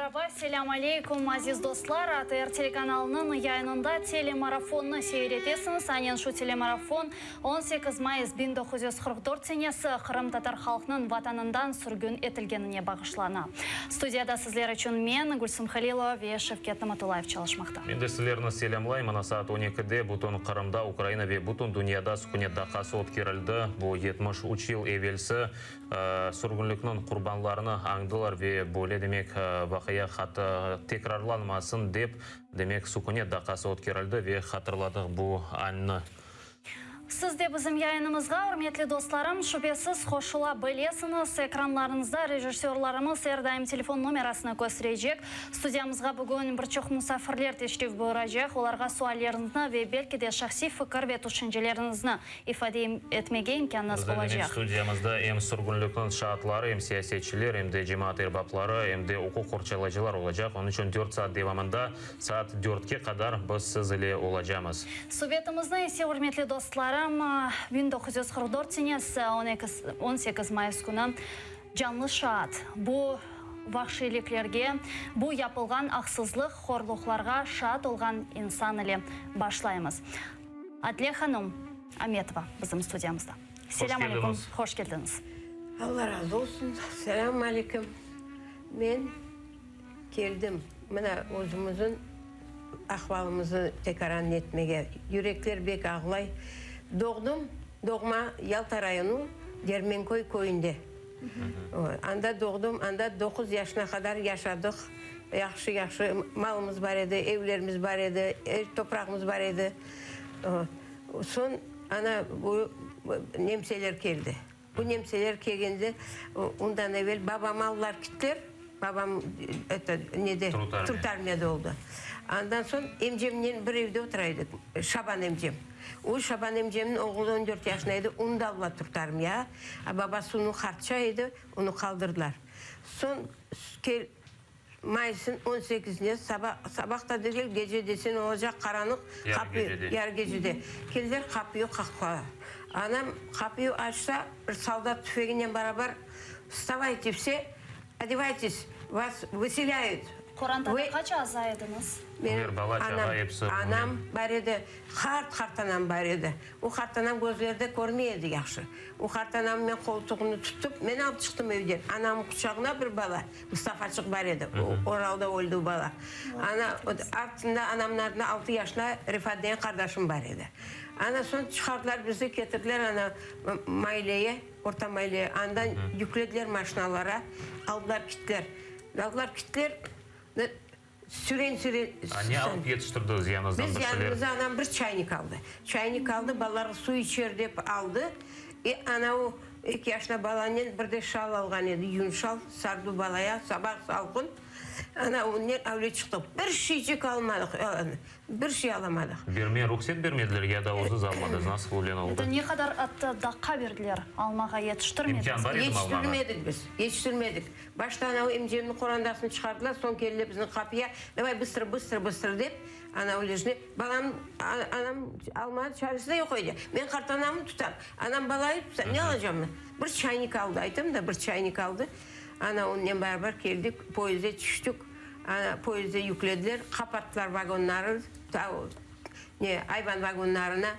Meraba, selâm aleykum, aziz dostlar! ATR telekanalınıñ yayınında telemarafonnı seyir etesiñiz. Aynen şu telemarafon 18 mayıs 1944 senesi qırımtatar halqnıñ Vatanından sürgün etilgenine bağışlana. Studiyada sizler içün men, Gülsüm Halilova ve Şevket Namatullayev çalışmaqta. Men de sizlerni selâmlayım. Mına saat on ekide bütün Qırımda, Ukraina ve bütün dünyada sükünet daqqası ötkerildi. Bu 73 yıl evelsi Sürgünlikniñ qurbanlarını añdılar ve böyle demek vaqia tekrarlanmasın dep, demek, sükünet daqqası ötkerildi ve hatırladıq bu annı. Siz de bizim yayınımızğa, ürmetli dostlarım, şübesiz qoşula bilesiñiz. Ekranlarıñızda rejissörlarımız er daim telefon nomerasını kösterecek. Studiyamızğa bugün bir çoq musafirler teşrif buyuracaq. Olarğa sualleriñizni ve belki de şahsiy fikir ve tüşünceleriñizni ifade etmege imkânıñız Bizde demek olacaq. studiyamızda em sürgünlikniñ şaatları, em siyasetçiler, em de cemaat erbapları, em de uquq qorçalayıcılar olacaq. Onıñ içün dört saat devamında, saat dörtke qadar biz siz ile olacamız. Subetimizni ise, ürmetli dostlarım, 1944 senesi 18 mayıs künü canlı şaat bu vahşiyliklerge, bu yapılğan aqsızlıq, horluqlarğa şaat olğan insan ile başlaymız. Adle hanım Ametova bizim studiyamızda. Selâm aleyküm, hoş keldiñiz. Alla razı olsun. Selâm aleyküm. Men keldim mına özümizin ahvalımızı tekaran etmege. Yürekler bek ağlay. Doğdım, doğma Yalta rayonı Dermenköy köyünde. Anda doğdım, anda doquz yaşına qadar yaşadıq. Yahşı-yahşı malımız bar edi, evlerimiz bar edi, er toprağımız bar edi. Soñ, ana, bu nemseler keldi. Bu nemseler kelgende, ondan evel babam aldılar kittiler. Babam, eto, nede, Trutarmiyada oldı. Andan soñ emcemnen bir evde otura edik, Şaban emcem. O Şaban emcemniñ oğlu on dört yaşında edi, onı da aldılar Trutarmiyağa. Babası onıñ qartça edi, onı qaldırdılar. Soñ kel. Mayısın on sekizine saba, sabah da degil, gece desen olacaq, qaranlıq, Yarı gecede. Yarı gecede. Keldiler, qapıyı qaqtılar. Anam qapıyı açsa, bir soldat tüfeginen barabar, Vstavayte vse, odevaytes, vas vıselâyut. Qorantada qaç aza ediñiz? Menim bala-çağa anam, episi anam bar edi, qart qartanam bar edi. O qartanam közleri de körmey edi yahşı. O qartanamnı men qoltuğını tutıp, men alıp çıqtım evden. Anamnıñ quçağına bir bala. Mustafaçıq bar edi, Oralda öldi o bala. Ana, artında, anamnıñ artında altı yaşında Refat degen qardaşım bar edi. Ana, soñ çıqardılar bizi, ketirdiler ana mayleye, orta mayleye, andan yüklediler maşinalara, aldılar kittiler. Aldılar kittiler, süren-süren. A ne alıp yetiştirdiñiz yanıñızdan Biz bir şeyler? yanımıza anam bir çaynik aldı. Çaynik aldı, balalarğa suv içer dep aldı. E, ana o eki yaşında balanen bir de şal alğan edi, yün şal, sardı balaya, sabah salqın. Ana onnen avle çıqtıq. Bir şeycik almadıq, bir şey alamadıq. Bermeye ruhset bermediler ya da özüñiz almadıñız? Nasıl öyle oldı? Ya da ne qadar atta daqqa berdiler, almağa yetiştirmediñiz? İmkân bar edimi almağa? Yetiştirmedik biz, yetiştirmedik. Başta ana o emcemniñ qorandasını çıqardılar, soñ keldiler bizni qapıya, davay bıstro, bıstro, bıstro dep, ana o lejne, balam, anam almağa çaresi de yoq edi. Men qartanamnı tutam, anam balayı tuta, ne alacam men? Bir çaynik aldı, aytam da, bir çaynik aldı. Ana onnen beraber keldik, poyezdde tüştik, ana poyezdde yüklediler, qapattılar vagonları, ta ne, ayvan vagonlarına.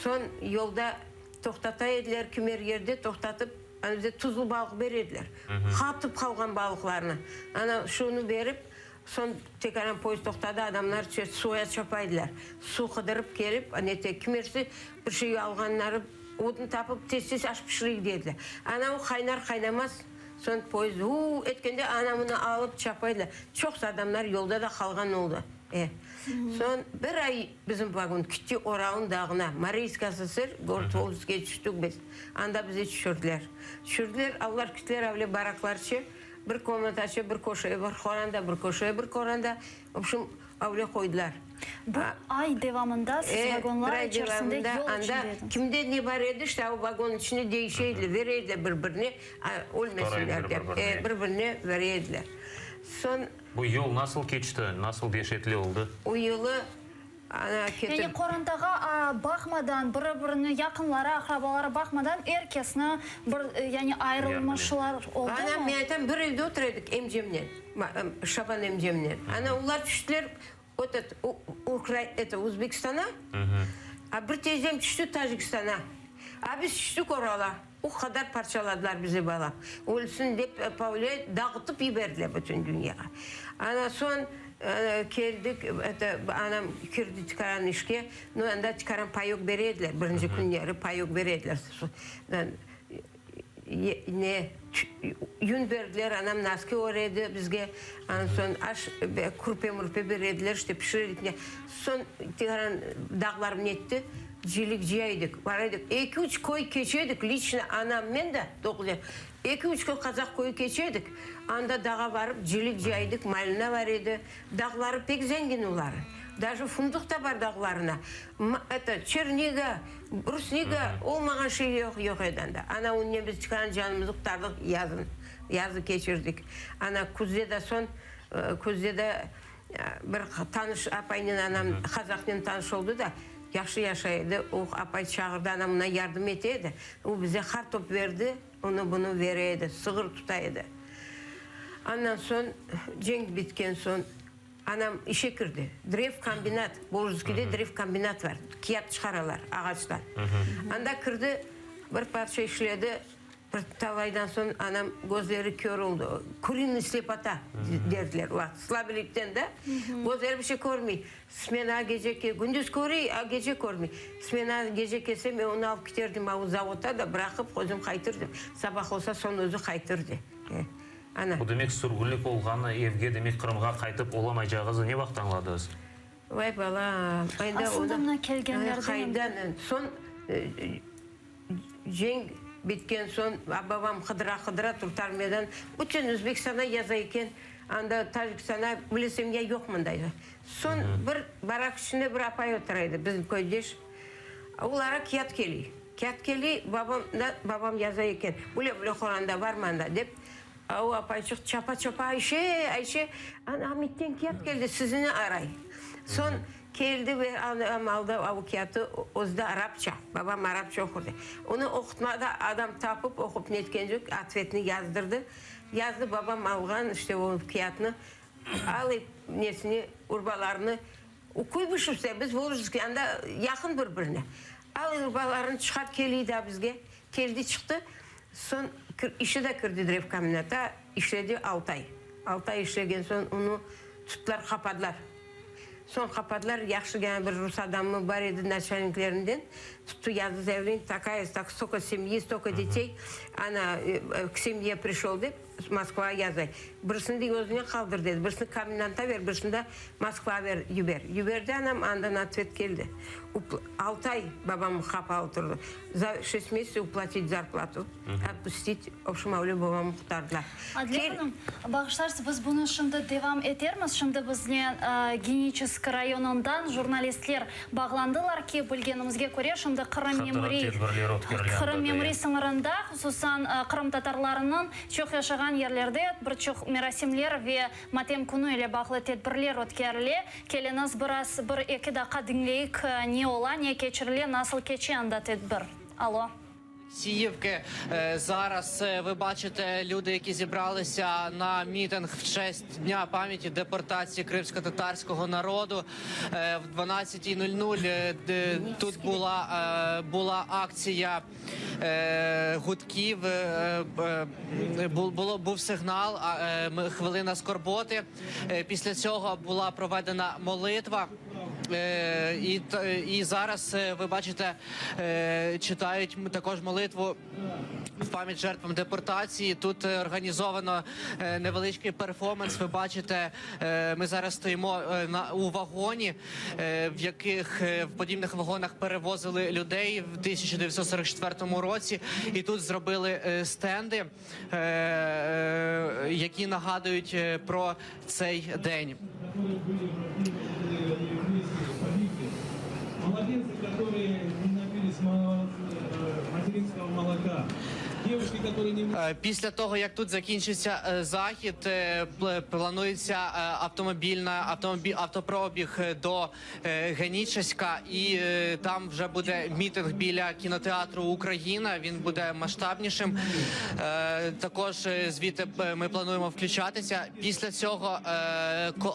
Soñ yolda toqtata ediler, kimer yerde toqtatıp, Ana bize tuzlu balıq bere ediler. Qatıp qalğan balıqlarnı. Ana şunı berip, soñ tekaran poyezd toqtadı, adamlar suya çapa ediler. Suv qıdırıp kelip, nete, kimersi bir şey alğanları, odun tapıp tez-tez aş pişireyik dediler. Ana o qaynar-qaynamaz, soñ poyezd uu etkende ana bunı alıp çapa ediler. Çoqsa adamlar yolda da qalğan oldı. E. Soñ bir ay bizim vagon kitti Oralnıñ dağına, Mariyskiy SSR, gorod Volzhskke tüştük biz. Anda bizi tüşürdiler. Tüşürdiler, allar kittiler avle baraklarçe, bir komnataçe, bir köşeye, bir qoranda, bir köşeye, bir qoranda, vobşem, avle qoydılar. Bir ay devamında siz vagonlar Bir ay içerisinde devamında yol anda içinde ediñiz. kimde ne bar edi, işte o vagon içinde değişe ediler, vere ediler bir-birine, ölmesinler dep, bir-birine vere ediler. Soñ. Bu yol nasıl keçti, nasıl deşetli oldı? O yılı. Ana, ketir. Yani qorantağa baqmadan, biri-birine yaqınları, aqrabaları baqmadan er kesni bir, yani ayırılmışlar oldumı? Ana, men aytam, bir evde otura edik emcemnen, Şaban emcemnen. Ana, olar tüştiler etot, eto, Özbekistana, a bir teyzem tüşti Tacikistana. A biz tüştik Orala. O qadar parçaladılar bizi, balam. Ölsün dep, pavle dağıtıp yiberdiler bütün dünyağa. Ana, soñ keldik, eto, anam kirdi tikaran işke. No, anda tikaran payok bere ediler, birinci künleri payok bere ediler. Ne, yün berdiler, anam naski öredi bizge. Andan soñ aş, kürpe-mürpe bere ediler, işte, pişire edik. Soñ tikaran dağlar netti. Cilik cıya edik, bara edik. Eki-üç köy keçe edik, liçno anam, men de, doquz yaş, eki-üç köy qazaq köyü keçe edik. Anda dağa barıp cilik cıya edik, malina bar edi. Dağları pek zengin olarnıñ. Daje fundıq da bar dağlarına. Eto, çerniga, brusniga olmağan şey yoq, yoq edi anda. Ana onnen biz çıqarğan canımızı qurtardıq yazın. Yazı keçirdik. Ana küzde de soñ, küzde de Bir tanış apaynen anam, qazaqnen tanış oldı da, yahşı yaşay edi. O apay çağırdı, anam oña yardım ete edi. O bize qartop berdi, onı bunı bere edi, sığır tuta edi. Andan soñ, cenk bitken soñ, anam işe kirdi. Drevkombinat, Borzukide drevkombinat bar, kâğıt çıqaralar ağaçtan. Anda kirdi, bir parça işledi. Bir talaydan soñ anam közleri kör oldı. Kurinıy slepota derdiler o vaqıt. Slabilikten da közleri bir şey körmey. Smena gece ke, kündüz körey, a gece körmey. Smena gece kelse men onı alıp kiterdim a o zavodda da bıraqıp özüm qaytırdım. Sabah olsa soñ özü qaytırdı. Ana. Bu demek sürgünlik olğanı, evge demek Qırımğa qaytıp olamaycağıñızı ne vaqıt añladıñız? Vay balam, endi Aslında mına kelgenlerden. Qaydan soñ Cenk bitken soñ babam qıdıra-qıdıra Turtarmiyadan bütün Özbekistana yaza eken, anda Tacikistana bile semya yoq mında. Soñ bir barak içinde bir apay otura edi, bizim köydeş. Olara kât keliy. Kât keliy, babam da, babam yaza eken, bile-bile qoranda barmı anda dep, o apayçıq çapa-çapa, Ayşe, Ayşe, ana Amitten kât keldi, sizni aray. Soñ Keldi ve anam aldı avukâtı, özü de arapça, babam arapça oqurdı. Onı oqutmada adam tapıp oqup netken yoq, otvetni yazdırdı. Yazdı, babam alğan işte o kâğıtnı, alıp nesini, urbalarını, Kuybışevskaya, biz Volžskiy, anda yaqın bir-birine. Al urbalarını çıqar, keliy da bizge. Keldi, çıqtı. Soñ işe de kirdi drevkombinata, işledi altı ay. Altı ay işlegen soñ onı tuttılar, qapadılar. Soñ qapadılar, yahşı gene bir rus adamı bar edi naçalniklerinden, tuttı, yazdı zayavleniye, takaya, tak, stolko semyi, stolko detey, ana, k semye prişol dep, Moskvağa yazay. Birisini dey özüne qaldır dedi, birisini komendanta ber, birisini de Moskvağa ber, yiber. Yiberdi anam, andan otvet keldi. Altı ay babam qapalı turdı. Za şest mesyatsov uplatit zarplatu, otpustit, vobşem, öyle babamı qurtardılar. Adliye hanım, bağışlarsız, biz bunı şimdi devam etermiz. Şimdi biznen Geniçesk rayonından jurnalistler bağlandılar ki, bilgenimizge köre, şimdi Qırım memuriy Qırım memuriy sıñırında, hususan qırımtatarlarınıñ çoq yaşağan yerlerde bir çoq merasimler ve matem künü ile bağlı tedbirler ötkerile. Keliñiz, biraz bir-eki daqqa diñleyik, ne ola, ne keçirile, nasıl keçe anda tedbir. Alo. Siyivki. Зараз ви бачите люди, які зібралися на мітинг в честь Дня пам'яті депортації кримськотатарського народу. В 12:00 тут була була акція гудків, було був сигнал, хвилина скорботи. Після цього була проведена молитва. І і зараз ви бачите, читають також молитву в пам'ять жертвам депортації. Тут організовано невеличкий перформанс. Ви бачите, ми зараз стоїмо на у вагоні, в яких в подібних вагонах перевозили людей в 1944 році, і тут зробили стенди, які нагадують про цей день. Младенцы, которые не напились материнского молока. Після того, як тут закінчиться захід, планується автомобільна автомобіль автопробіг до Генічеська, і там вже буде мітинг біля кінотеатру Україна. Він буде масштабнішим. Також звідти ми плануємо включатися. Після цього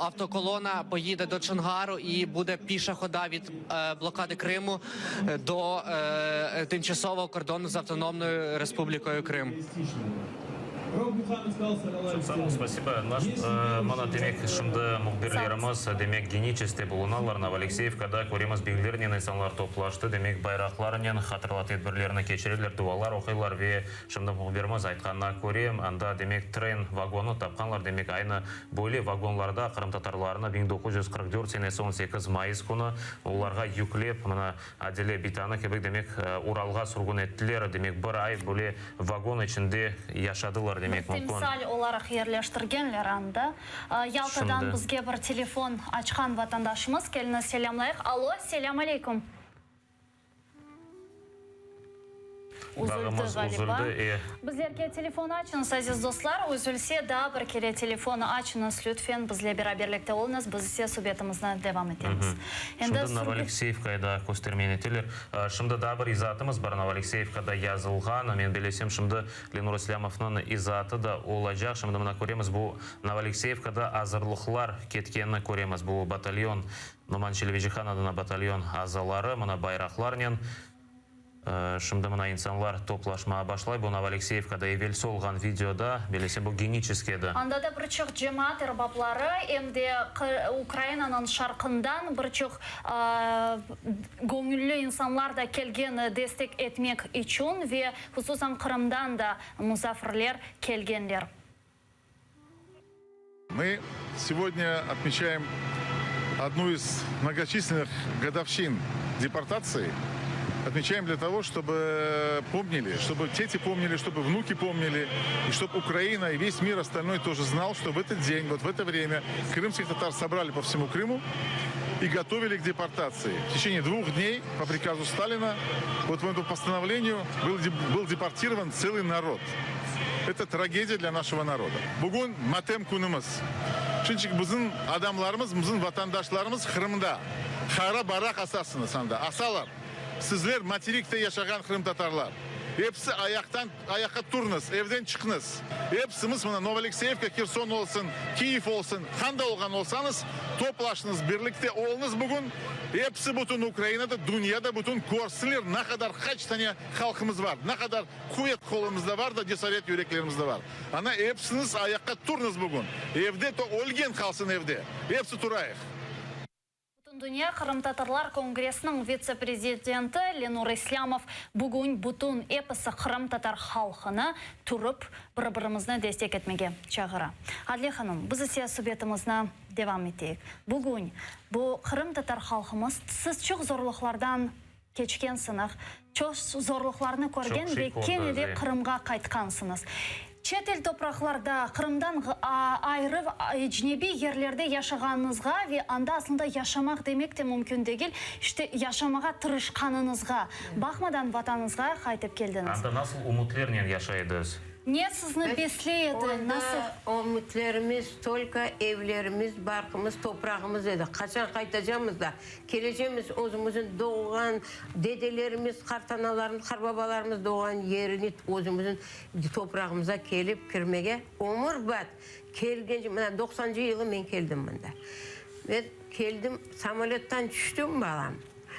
автоколона поїде до Чонгару і буде піша хода від блокади Криму до тимчасового кордону з Автономною Республікою Крим. Çoq sağ ol, spasibo. Naş, mına, demek, şimdi mühbirlerimiz, demek, Geniçeskte bulunalar, Novoalekseyevkada köremiz, biñlernen insanlar toplaştı, demek, bayraqlarnen hatırlav tedbirlerini keçireler, dualar oquylar ve şimdi mühbirimiz aytqanına köre, anda, demek, tren vagonı tapqanlar, demek, aynı böyle vagonlarda qırımtatarlarnı 1944 senesi 18 mayıs künü olarğa yüklep, mına, Adile bitanı kibi, demek, Uralğa sürgün ettiler, demek, bir ay böyle vagon içinde yaşadılar, demek Bir mümkün. timsal olaraq yerleştirgenler anda. Yaltadan Şimdi. bizge bir telefon açqan vatandaşımız, keliñiz selâmlayıq. Allo, selâm aleyküm. Üzüldi Bağımız ğaliba. üzüldi, e. Bizlerge telefon açıñız, aziz dostlar, üzülse, daa bir kere telefon açıñız, lütfen, bizle beraberlikte oluñız, biz ise subetimizni devam etemiz. Endi Şimdi Novoalekseyevkayı da köstermeni eteler. Şimdi daa bir izaatımız bar Novoalekseyevkada yazılğan. Men bilesem, şimdi Lenur İslâmovnıñ izaatı da olacaq. Şimdi mına köremiz, bu Novoalekseyevkada azırlıqlar ketkenini köremiz. Bu batalyon, Noman Çelebicihan adına batalyon azaları mına bayraqlarnen. Şimdi mına insanlar toplaşmağa başlay. Bu Novoalekseyevkada evelsi olğan videoda, bilesem, bu Geniçesk edi. Anda da bir çoq cemaat erbapları, em de Ukrainanıñ şarqından bir çoq göñülli insanlar da kelgen destek etmek içün ve hususan Qırımdan da musafirler kelgenler. Мы сегодня отмечаем одну из многочисленных годовщин депортации. Отмечаем для того, чтобы помнили, чтобы дети помнили, чтобы внуки помнили, и чтобы Украина и весь мир остальной тоже знал, что в этот день, вот в это время крымских татар собрали по всему Крыму и готовили к депортации. В течение двух дней по приказу Сталина, вот по этому постановлению, был, был депортирован целый народ. Это трагедия для нашего народа. Bugün matem künümiz. Çünki bizim adamlarımız, bizim vatandaşlarımız Qırımda. Qara bayraq asasıñız anda. Asalar. Sizler materikte yaşağan qırımtatarlar. Episi ayaqtan ayaqqa turıñız, evden çıqıñız. Epsimiz mına Novoalekseyevka, Herson olsun, Kiyev olsun, qanda olğan olsañız, toplaşıñız, birlikte oluñız bugün. Episi bütün Ukrainada, dünyada bütün körsinler, ne qadar, qaç tane halqımız bar, ne qadar Quvet qolumızda bar da, cesaret yüreklerimizde bar. Ana, epsiñiz ayaqqa turıñız bugün. Evde to ölgen qalsın evde. Epsi turayıq. Bütündünya qırımtatarlar kongressiniñ vitse-prezidenti Lenur İslâmov bugün bütün episi qırımtatar halqını turıp bir-birimizni destek etmege çağıra. Adle hanım, biz ise subetimizni devam eteyik. Bugün bu qırımtatar halqımız siz çoq zorluqlardan Keçkensiñiz, çoq zorluqlarnı körgen ve kene de Qırımğa qaytqansıñız. Çet el topraqlarda, Qırımdan ayrı ecnebiy yerlerde yaşağanıñızğa ve anda aslında yaşamaq demek de mümkün degil, işte yaşamağa tırışqanıñızğa baqmadan vatanıñızğa qaytıp keldiñiz. Anda nasıl ümütlernen yaşay ediñiz? Ne sizni besley edi, nasıl? Onda ümütlerimiz tolko evlerimiz, barqımız, toprağımız edi. Qaçan qaytacamız da, Kelecemiz özümizin doğğan dedelerimiz, qartanalarımız, qarbabalarımız doğğan yerine, özümizin toprağımıza kelip kirmege ömür bat kelgence, mına doqsancı yılı men keldim mında. Men keldim, samolöttan tüştüm, balam.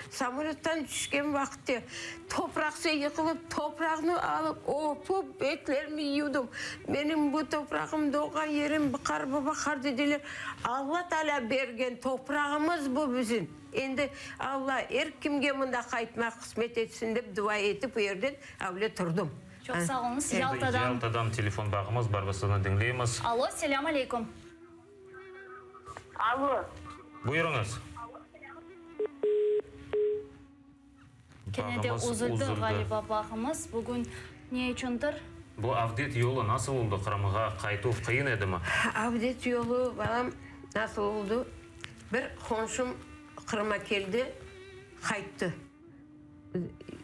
Samolöttan tüşken vaqıtte topraqça yıqılıp, topraqnı alıp, öpüp, betlerimi yuvdım. Menim bu toprağım, doğğan yerim, qarbaba, qardedeler, Alla Taalâ bergen toprağımız bu bizim. Endi Alla er kimge mında qaytmaq qısmet etsin dep dua etip bu yerden avle turdım. Çoq sağ oluñız. Yaltadan. Yaltadan telefon bağımız bar, biz sizni diñleymiz. Allo, selâm aleyküm. Allo. Buyurıñız. Kene de üzüldi ğaliba bağımız bugün ne içündir? Bu avdet yolu nasıl oldı? Qırımğa qaytuv qıyın edimi? Avdet yolu, balam, nasıl oldı? Bir qonşum Qırıma keldi, qayttı.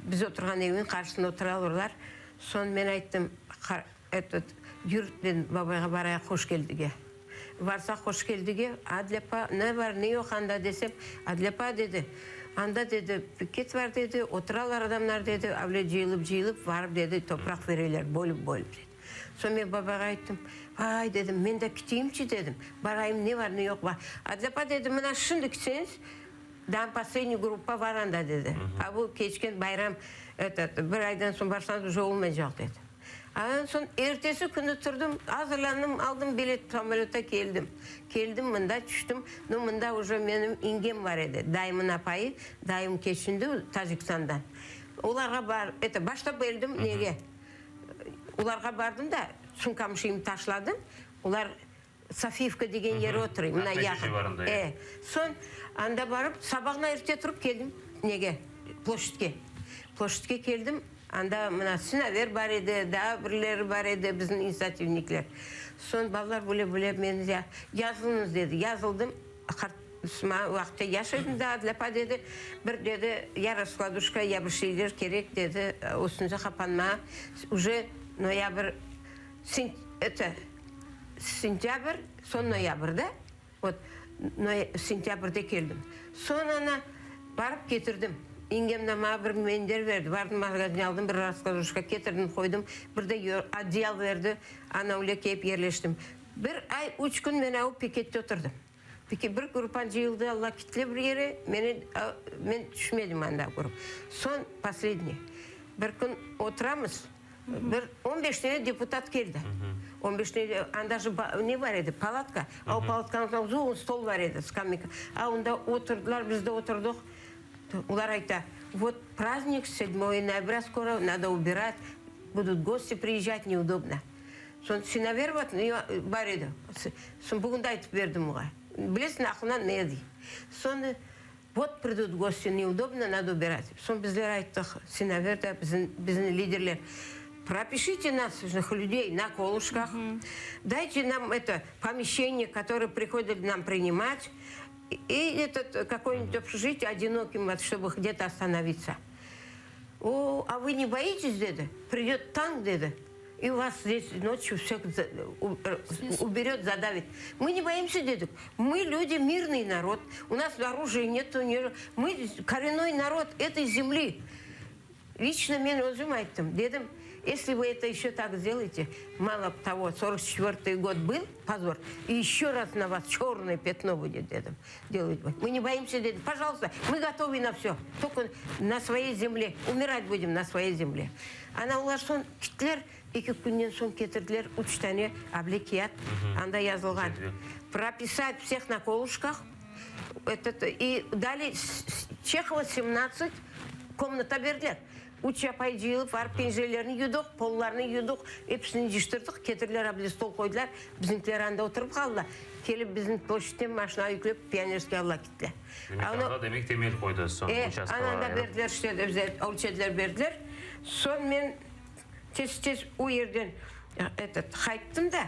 Biz oturğan evniñ qarşısında oturalırlar. Soñ men ayttım, Etot, yür, dedim, babayğa barayıq Hoşkeldige. Varsaq Hoşkeldige, Adlepa, ne bar, ne yoq anda desem, Adlepa, dedi, anda, dedi, piket bar, dedi, oturalar adamlar, dedi, avle cıyılıp-cıyılıp varıp, dedi, topraq bereler, bölüp-bölüp, dedi. Soñ men babayğa ayttım, Vay, dedim, men de kiteyimçi, dedim, barayım, ne bar, ne yoq bar. Adlepa, dedi, mına şimdi kitseñiz, daa posledniy gruppa bar anda, dedi. A bu keçken bayram, etot, bir aydan soñ barsañız, uje olmaycaq, dedi. Andan soñ ertesi künü turdım, azırlandım, aldım bilet, samolötta keldim. Keldim mında, tüştim. No, mında uje menim iñgem bar edi, dayımın apayı, dayım keçindi Tacikistandan. Olarğa bar, eto, başta beldim nege, olarğa bardım da, sumkamı şeyimni taşladım, olar Sofiyevka degen yeri oturay, mına yaqın. E, soñ anda barıp, sabağına erte turıp keldim nege, ploşçadke. Ploşçadke keldim, anda mına Sinaver bar edi, daa birileri bar edi, bizim inisiativnikler. Soñ balalar böyle-böyle meni yazılıñız dedi. Yazıldım. Qart maña vaqıtta yaş edim daa, Adlapa dedi, bir dedi, ya raskladuşka, ya bir şeyler kerek dedi, üstüñize qapanma, uje noyabr, sent, eto, Sentâbr, soñ noyabrde, vot, sentâbrde keldim. Soñ ana, barıp ketirdim. Yengem de maña bir mender berdi. Bardım magazinge aldım bir raskladuşka, ketirdim, qoydım. Bir de odeyal berdi. Ana öyle keyip yerleştim. Bir ay, üç kün men au pikette oturdım. Peki bir gruppa cıyıldı, alla kitli bir yere, meni, men tüşmedim anda grup. Soñ, posledniy, bir kün oturamız, bir on beş tane deputat keldi. On beş tane, anda же ne bar edi, palatka, a o palatkanıñ uzun stol bar edi, skameyka, a onda oturdılar, biz de oturdıq. Olar ayta, vot prazdnik sedmoye noyabrâ skoro, nado ubirat, budut gosti priezjat, neudobno. Soñ Sinaver bar edi. Soñ bugün de aytıp berdim oña. Bilesiñ, aqlına ne dey. Soñ, vot pridut gosti, neudobno, nado ubirat. Soñ bizler ayttıq, Sinaver de, bizim liderler, propişite nas, lüdey, na kolışkah, dayte nam eto pomeşçeniye, kotoroye prihodili nam prinimat, i etot kakoy-nibudь obşejitiye odinokim, vot, ştobı gde-to ostanovitsa. O, a vı ne boites, dedi, pridöt tank, dedi. İ vas zdes noçyu vseh uberöt, zadavit. Mı ne boimsâ, dedik, mı lüdi, mirnıy narod, u nas orujiya netu, mı korenoy narod etoy zemli. Liçno men özüm ayttım, dedim, esli vı eto eşö tak sdelayte, malo togo, sorok çetvertıy god byl pozor, i eşö raz na vas çornoye pyatno budet, dedim, delayt. Mı ne boimsâ, dedim, pajalsta, mı gotovı na vsö, tolko na svoyey zemle, umirat budem na svoyey zemle. Ana olar soñ kittiler, eki künden soñ ketirdiler üç tane able kâğıt, anda yazılğan, Propisat vseh na kolışkah, etot, i dali Çehova semnadtsat komnata berdiler. Üç apay cıyılıp barıp pencerelerni yudıq, pollarnı yudıq, episini cıyıştırdıq, ketirdiler able stol qoydılar, bizimkiler anda oturıp qaldılar. Kelip bizni ploşçadten maşinağa yüklep Pionerskiy alla kittiler. Demek, anda demek temel qoydı, soñ uçastkalar Ana anda berdiler işte, bize ölçediler, berdiler. Soñ men tez-tez o yerden etot, qayttım da,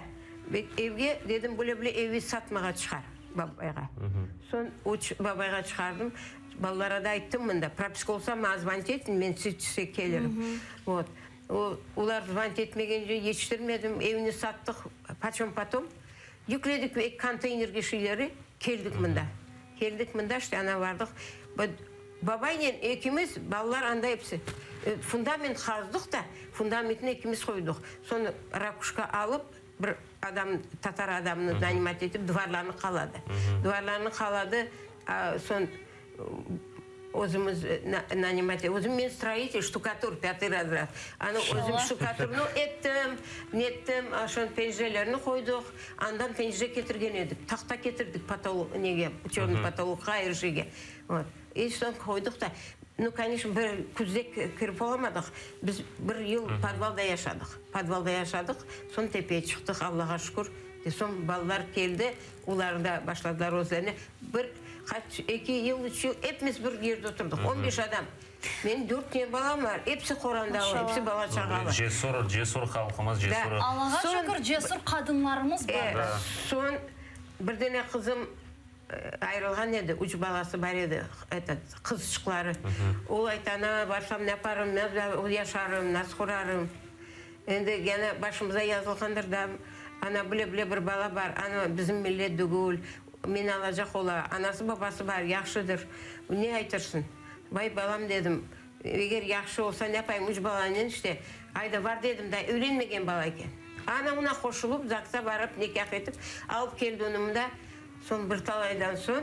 evge, dedim, böyle-böyle evi satmağa çıqar babayğa. Soñ o babayğa çıqardım, balalara da ayttım mında, propiska olsa, maña zvonit etiñ, men size kelirim. Vot. O, olar zvonit etmegence yetiştirmedim, evni sattıq, paçom potom. Yükledik eki konteynerge şeyleri, keldik mında. Keldik mında, işte ana bardıq. Babaynen ekimiz, balalar anda episi, fundament qazdıq da, fundamentni ekimiz qoydıq. Soñ rakuşka alıp, bir adam, tatar adamını nanimat etip, duvarlarnı qaladı. Duvarlarnı qaladı, soñ Özümiz nanimat, özüm men stroitel, ştukatur, pâtıy razrâd. Anı özüm ştukaturnu ettim, nettim, şonı pencerelerini qoydıq. Andan pencere ketirgen edik, tahta ketirdik potolok, nege, çörnıy potolokqa, er şeyge. Vot. I soñ qoydıq da, nu, koneçno, bir küzde kirip olamadıq. Biz bir yıl podvalda yaşadıq. Podvalda yaşadıq, soñ tepeye çıqtıq, Allağa şükür. Soñ balalar keldi, olar da başladılar özlerine. Bir qaç, eki yıl, üç yıl epimiz bir yerde oturdıq, on beş adam. Menim dört tane balam bar, episi qorandalı, episi bala-çağalı. Cesur, cesur halqımız, cesur. Allağa şükür, cesur qadınlarımız bar. Soñ bir dene qızım ayırılğan edi, üç balası bar edi, etot, qızçıqları. O ayta, ana, barsam ne yaparım, nasıl yaşarım, nasıl qurarım. Endi gene başımıza yazılğandır da, ana bile-bile bir bala bar, ana bizim millet dügül, meni alacaq ola, anası-babası bar, yahşıdır. Ne aytırsın? Vay, balam, dedim, eger yahşı olsa, ne yapayım, üç balanen işte, ayda var dedim da, evlenmegen bala eken. Ana oña qoşulıp, ZAGSa barıp, nikâh etip, alıp keldi onı mında. Soñ bir talaydan soñ,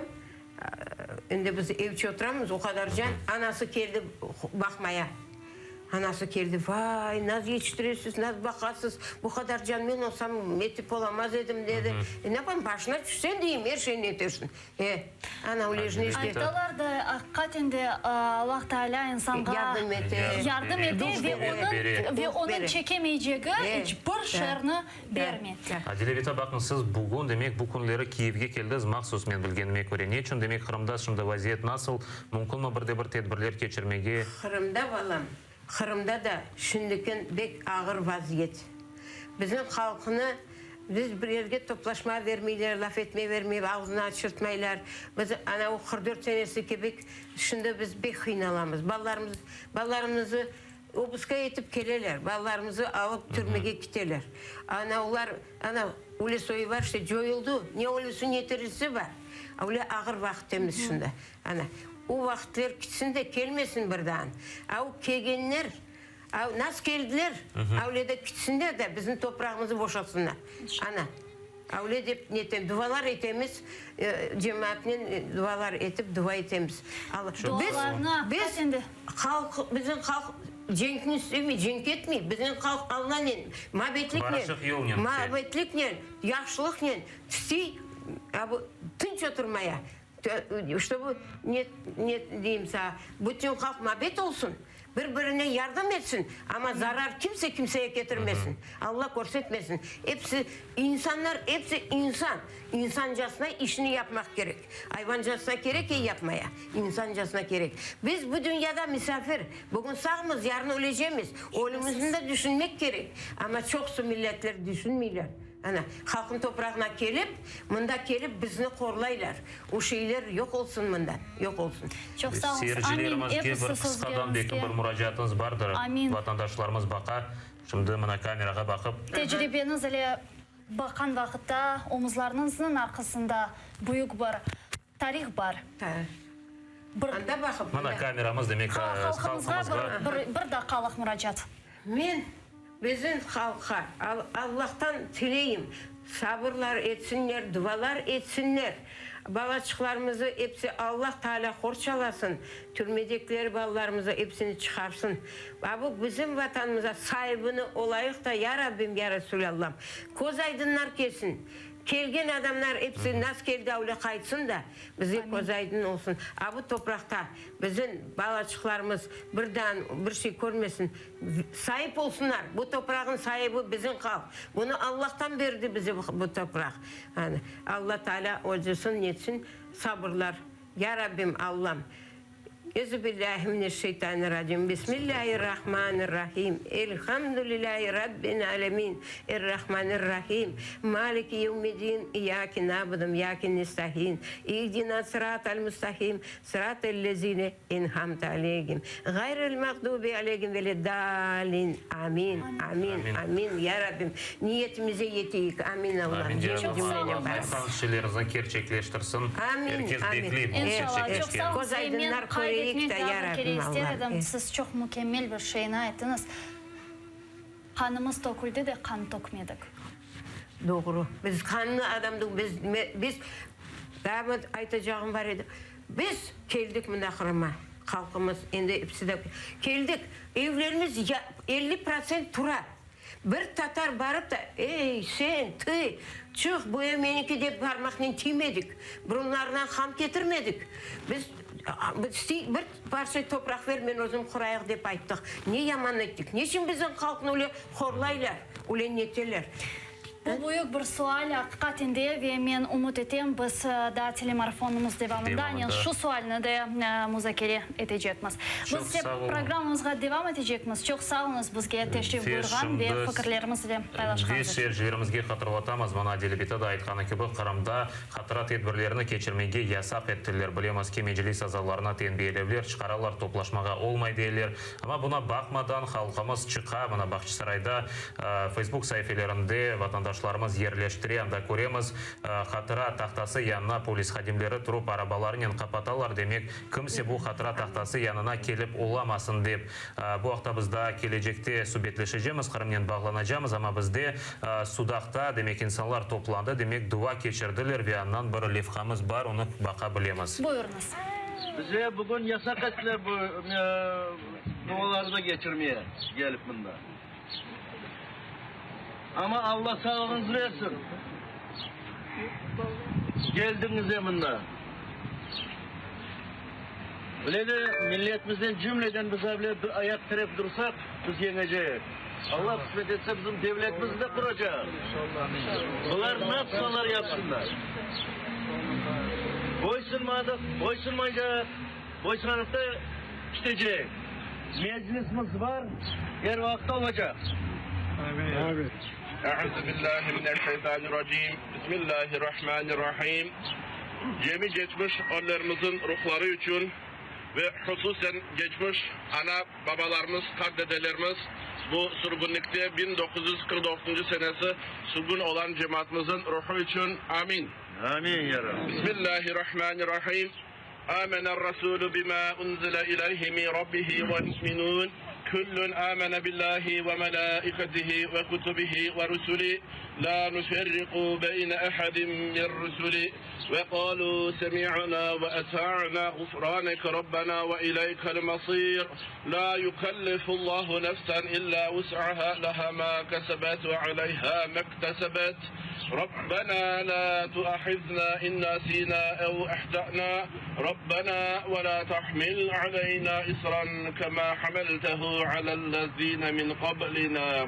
endi biz evçe oturamız, o qadar can, anası keldi baqmaya. Anası keldi, vay, naz yetiştiresiz, naz baqasız, bu qadar can men olsam etip olamaz edim, dedi. E, ne yapayım, başına tüşsen deyim, er şeyni etersiñ. E, ana öyle işte. Aytalar da, aqiqaten de, Allah Teala insanğa Yardım ete. yardım ete ve onıñ, ve onıñ çekemeycegi iç bir şerni bermey. Adile bita, baqıñ, siz bugün, demek, bu künleri Kiyevge keldiz, mahsus, men bilgenime köre. Ne içün, demek, Qırımda şimdi vaziyet nasıl, mümkünmi bir de bir tedbirler keçirmege? Qırımda, balam, Qırımda da şimdikin bek ağır vaziyet. Bizim halqnı biz bir yerge toplaşmağa vermeyler, laf etmege vermey, ağzını açırtmaylar. Biz ana o 44 senesi kibik şimdi biz bek qıynalamız. Balalarımız, balalarımızı Obuska etip keleler, balalarımızı alıp türmege kiteler. Ana olar, ana öyle soyu bar işte, coyuldı, ne ölüsi, ne tirisi bar. Öyle ağır vaqıttemiz şimdi. Ana, o vaqıtler kitsin de kelmesin bir daa. A o kelgenler, a nasıl keldiler, öyle de kitsinler de bizim toprağımızı boşaltsınlar. Ana. Öyle dep netem, duvalar etemiz, cemaatnen duvalar etip duva etemiz. Alla, biz, Dualarnı biz haqiqaten de. halq, bizim halq cenkni istemey, cenk etmey, bizim halq Allanen, mabetliknen, Barışıq yolnen mabetliknen, yahşılıqnen istey, a bu tınç oturmaya. Ştobu, ne, ne deyim saña, bütün halq mabet olsun, bir-birine yardım etsin, amma zarar kimse kimseye ketirmesin, Alla körsetmesin. Episi insanlar, episi insan, insancasına işini yapmaq kerek. Ayvancasına kerek ey yapmaya, insancasına kerek. Biz bu dünyada misafir, bugün sağmız, yarın ölecemiz, ölümizni de düşünmek kerek. Amma çoqusı milletler düşünmeyler. Ana, halqnıñ toprağına kelip, mında kelip bizni qorlaylar. O şeyler yoq olsun mından, yoq olsun. Çoq sağ oluñız. Amin. Seyircilerimizge bir Episi qısqadan belki sözleriñizge. bir muracaatıñız bardır. Amin. Vatandaşlarımız baqa, şimdi mına kamerağa baqıp. Tecribeñiz ile baqqan vaqıtta omuzlarıñıznıñ arqasında büyük bir tarih bar. Bir. Anda baqıp, Mına mında. kameramız, demek, Halqımızğa halqımızğa. bir, bir daqqalıq muracaat. Men bizim halqqa Allahtan tileyim, sabırlar etsinler, dualar etsinler, balaçıqlarımızı episi Allah Taalâ qorçalasın, türmedekleri balalarımızı epsini çıqarsın. A bu bizim Vatanımıza saibini olayıq da, ya Rabbim, ya Resulâllam, köz aydınlar kelsin, kelgen adamlar episi nas keldi avle qaytsın da, bizge köz aydın olsun. A bu topraqta bizim balaçıqlarımız birden bir şey körmesin. Saip olsunlar, bu toprağın saibi bizim halq. Bunı Allahtan berdi bize bu topraq. Yani, Alla Taalâ özüsin netsin sabırlar. Ya Rabbim, Allam. Euzubillâhi mineşşeytanirracim. Bismillâhirrahmanirrahim. Elhamdülillâhi Rabbil âlemin. Errahmanirrahim. Maliki yevmiddin. İyyâke na'budu ve iyyâke nestaîn. İhdina sıratal mustaqim. Sıratel lezine en'amte aleyhim, ğayril mağdubi aleyhim veled-dâlin. Amin, amin, amin, ya Rabbim, niyetimize yeteyik, amin, Allahım, Amin, cem Cenab-ı cümlenen Allah beraber. aytqan şeyleriñizni kerçekleştirsin. Amin, Er kes amin. bekley bunı İnşallah. Çoq kerçekleşkenini. sağ Köz oluñız. Ve men aydınlar qayd köreyik etmek da, daa ya bir kere Rabbim, ister Allahım. edim, siz çoq mükemmel bir şeyni ayttıñız, Qanımız töküldi de, qan tökmedik. Doğru. Biz qanlı adamdıq, biz, biz, daa bir aytacağım bar edi. Biz keldik mında Qırım'a, halqımız, endi episi de keldik, evlerimiz ya 50% tura. Bir tatar barıp da, ey, sen, tı, çıq, bu ev meniki dep parmaqnen tiymedik, burunlarına qan ketirmedik. Biz, bir parça topraq ver, men özüm qurayıq dep ayttıq. Ne yaman ettik? Neçün bizim halqnı öyle horlaylar, öyle neteler? Bu büyük bir sual, aqiqaten de, ve men ümüt etem, biz daa telemarafonımız devamında anen şu sualni de muzakere etecekmiz. Biz ise programmamızğa devam etecekmiz. Çoq sağ oluñız bizge teşrif buyurğan ve fikirlerimiz ile paylaşqanıñız Ve içün. seyircilerimizge hatırlatamız, mına Dilibita da aytqanı kibi, Qırımda hatıra tedbirlerini keçirmege yasaq ettiler. Bilemiz ki, Meclis azalarına tenbiyelevler çıqaralar, toplaşmağa olmay deyler. Amma buña baqmadan, halqımız çıqa, mına Bağçasarayda Facebook saifelerinde vatandaşlarımız yerleştire, anda köremiz, hatıra tahtası yanına polis hadimleri turıp arabalarınen qapatalar, demek, kimse bu hatıra tahtası yanına kelip olamasın dep. Bu aqta biz daa kelecekte subetleşecemiz, Qırımnen bağlanacamız, amma bizde Sudaqta, demek, insanlar toplandı, demek, dua keçirdiler ve andan bir levhamız bar, onı baqa bilemiz. Buyurıñız. Bize bugün yasaq ettiler bu dualarnı da keçirmeye gelip mında. Amma Alla sağlığıñız versin, geldiñiz mında. Bile de milletimizden cümleden biz avle ayaq tirep dursaq, biz yeñeceyik. Alla qısmet etse bizim devletimizni de quracaq. Bular ne yapsalar yapsınlar. Boysunmadıq, boysunmaycaq, boysunıp da kitecek. Meclisimiz bar, er vaqıt olacaq. Amin. Euzu billahi mineşşeytanirracim. Bismillahirrahmanirrahim. Cemi geçmiş ölülerimizin ruhları içün ve hususen geçmiş ana, babalarımız, qartdedelerimiz bu sürgünlikte 1949 senesi sürgün olan cemaatımızın ruhu içün. Amin. Amin ya Rabbi. Bismillahirrahmanirrahim. Amener-Rasulu bima unzile ileyhi min Rabbihi vel-mu'minun. Kullun amene billahi ve melaiketihi ve kutubihi ve rusulihi la nuferriku beyne ehadin min rusulihi ve kalu semi'na ve ata'na gufraneke Rabbena ve ileykel masir. La yukellifullahu nefsen illa vus'aha leha ma kesebet ve aleyha mektesebet. Rabbena la tuahizna in nasina ev ahtana. Rabbena ve la tahmil aleyna isran kema hameltehu alellezine min qablina.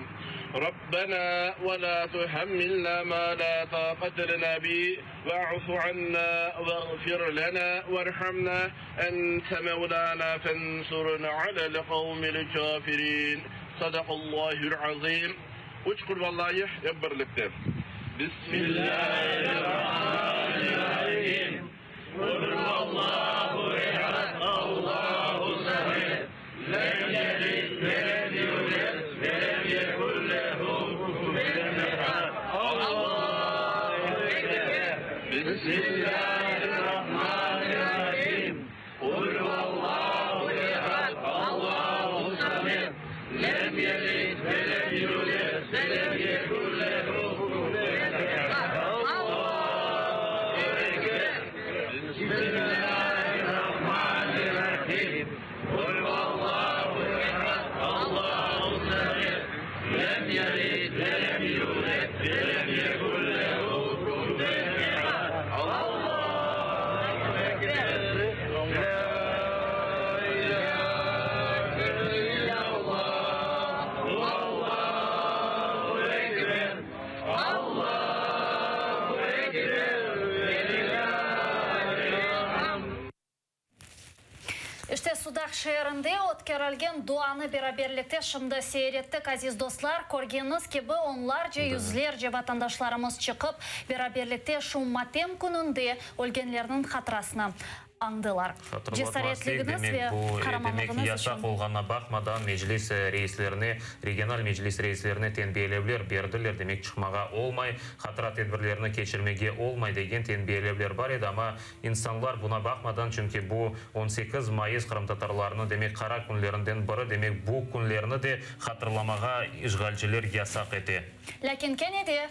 Rabbena ve la tuhemmilna ma la taqate lena bi ve'fu anna veğfir lena verhamna ente mevlana fensurna alel kavmil kafirin. Sadakallahul azim. Üç Qurbanlayı hep birlikte. Bismillahirrahmanirrahim. Qul huvallahu ehad, Allahu samed, lem yelid ve lem yuled ve lem yekun lehu kufuven ehad. Allahu ekber. Bismillahirrahmanirrahim. Qul huvallahu ehad, Allahu samed, lem yelid ve lem yuled ve lem yekun lehu kufuven ehad. Allahu ekber. Bismillahirrahmanirrahim. Qul huvallahu ehad, Allahu samed, lem yelid ve lem yuled ve lem yekun lehu kufuven ehad. Allahu ekber. La ilahe illallah, Allahu ekber, Allahu ekber, ve lillahil hamd. İşte, Sudaq şeerinde ötkerilgen duanı beraberlikte şimdi seyir ettik, aziz dostlar. Körgeniñiz kibi, onlarca, yüzlerce vatandaşlarımız çıqıp, beraberlikte şu matem kününde ölgenlerniñ hatırasını añdılar. Hatırlatmaz tek, Cesaretligiñiz demek, ve bu, demek, qaramanlığıñız yasaq içün. olğanına baqmadan, Meclis reislerine, regional meclis reislerine tenbiyelevler berdiler, demek, çıqmağa olmay, hatıra tedbirlerini keçirmege olmay degen tenbiyelevler bar edi, amma İnsanlar buna baqmadan, çünki bu 18 mayıs qırımtatarlarnıñ, demek, qara künlerinden biri, demek, bu künlerni de hatırlamağa işğalciler yasaq ete. Lâkin kene de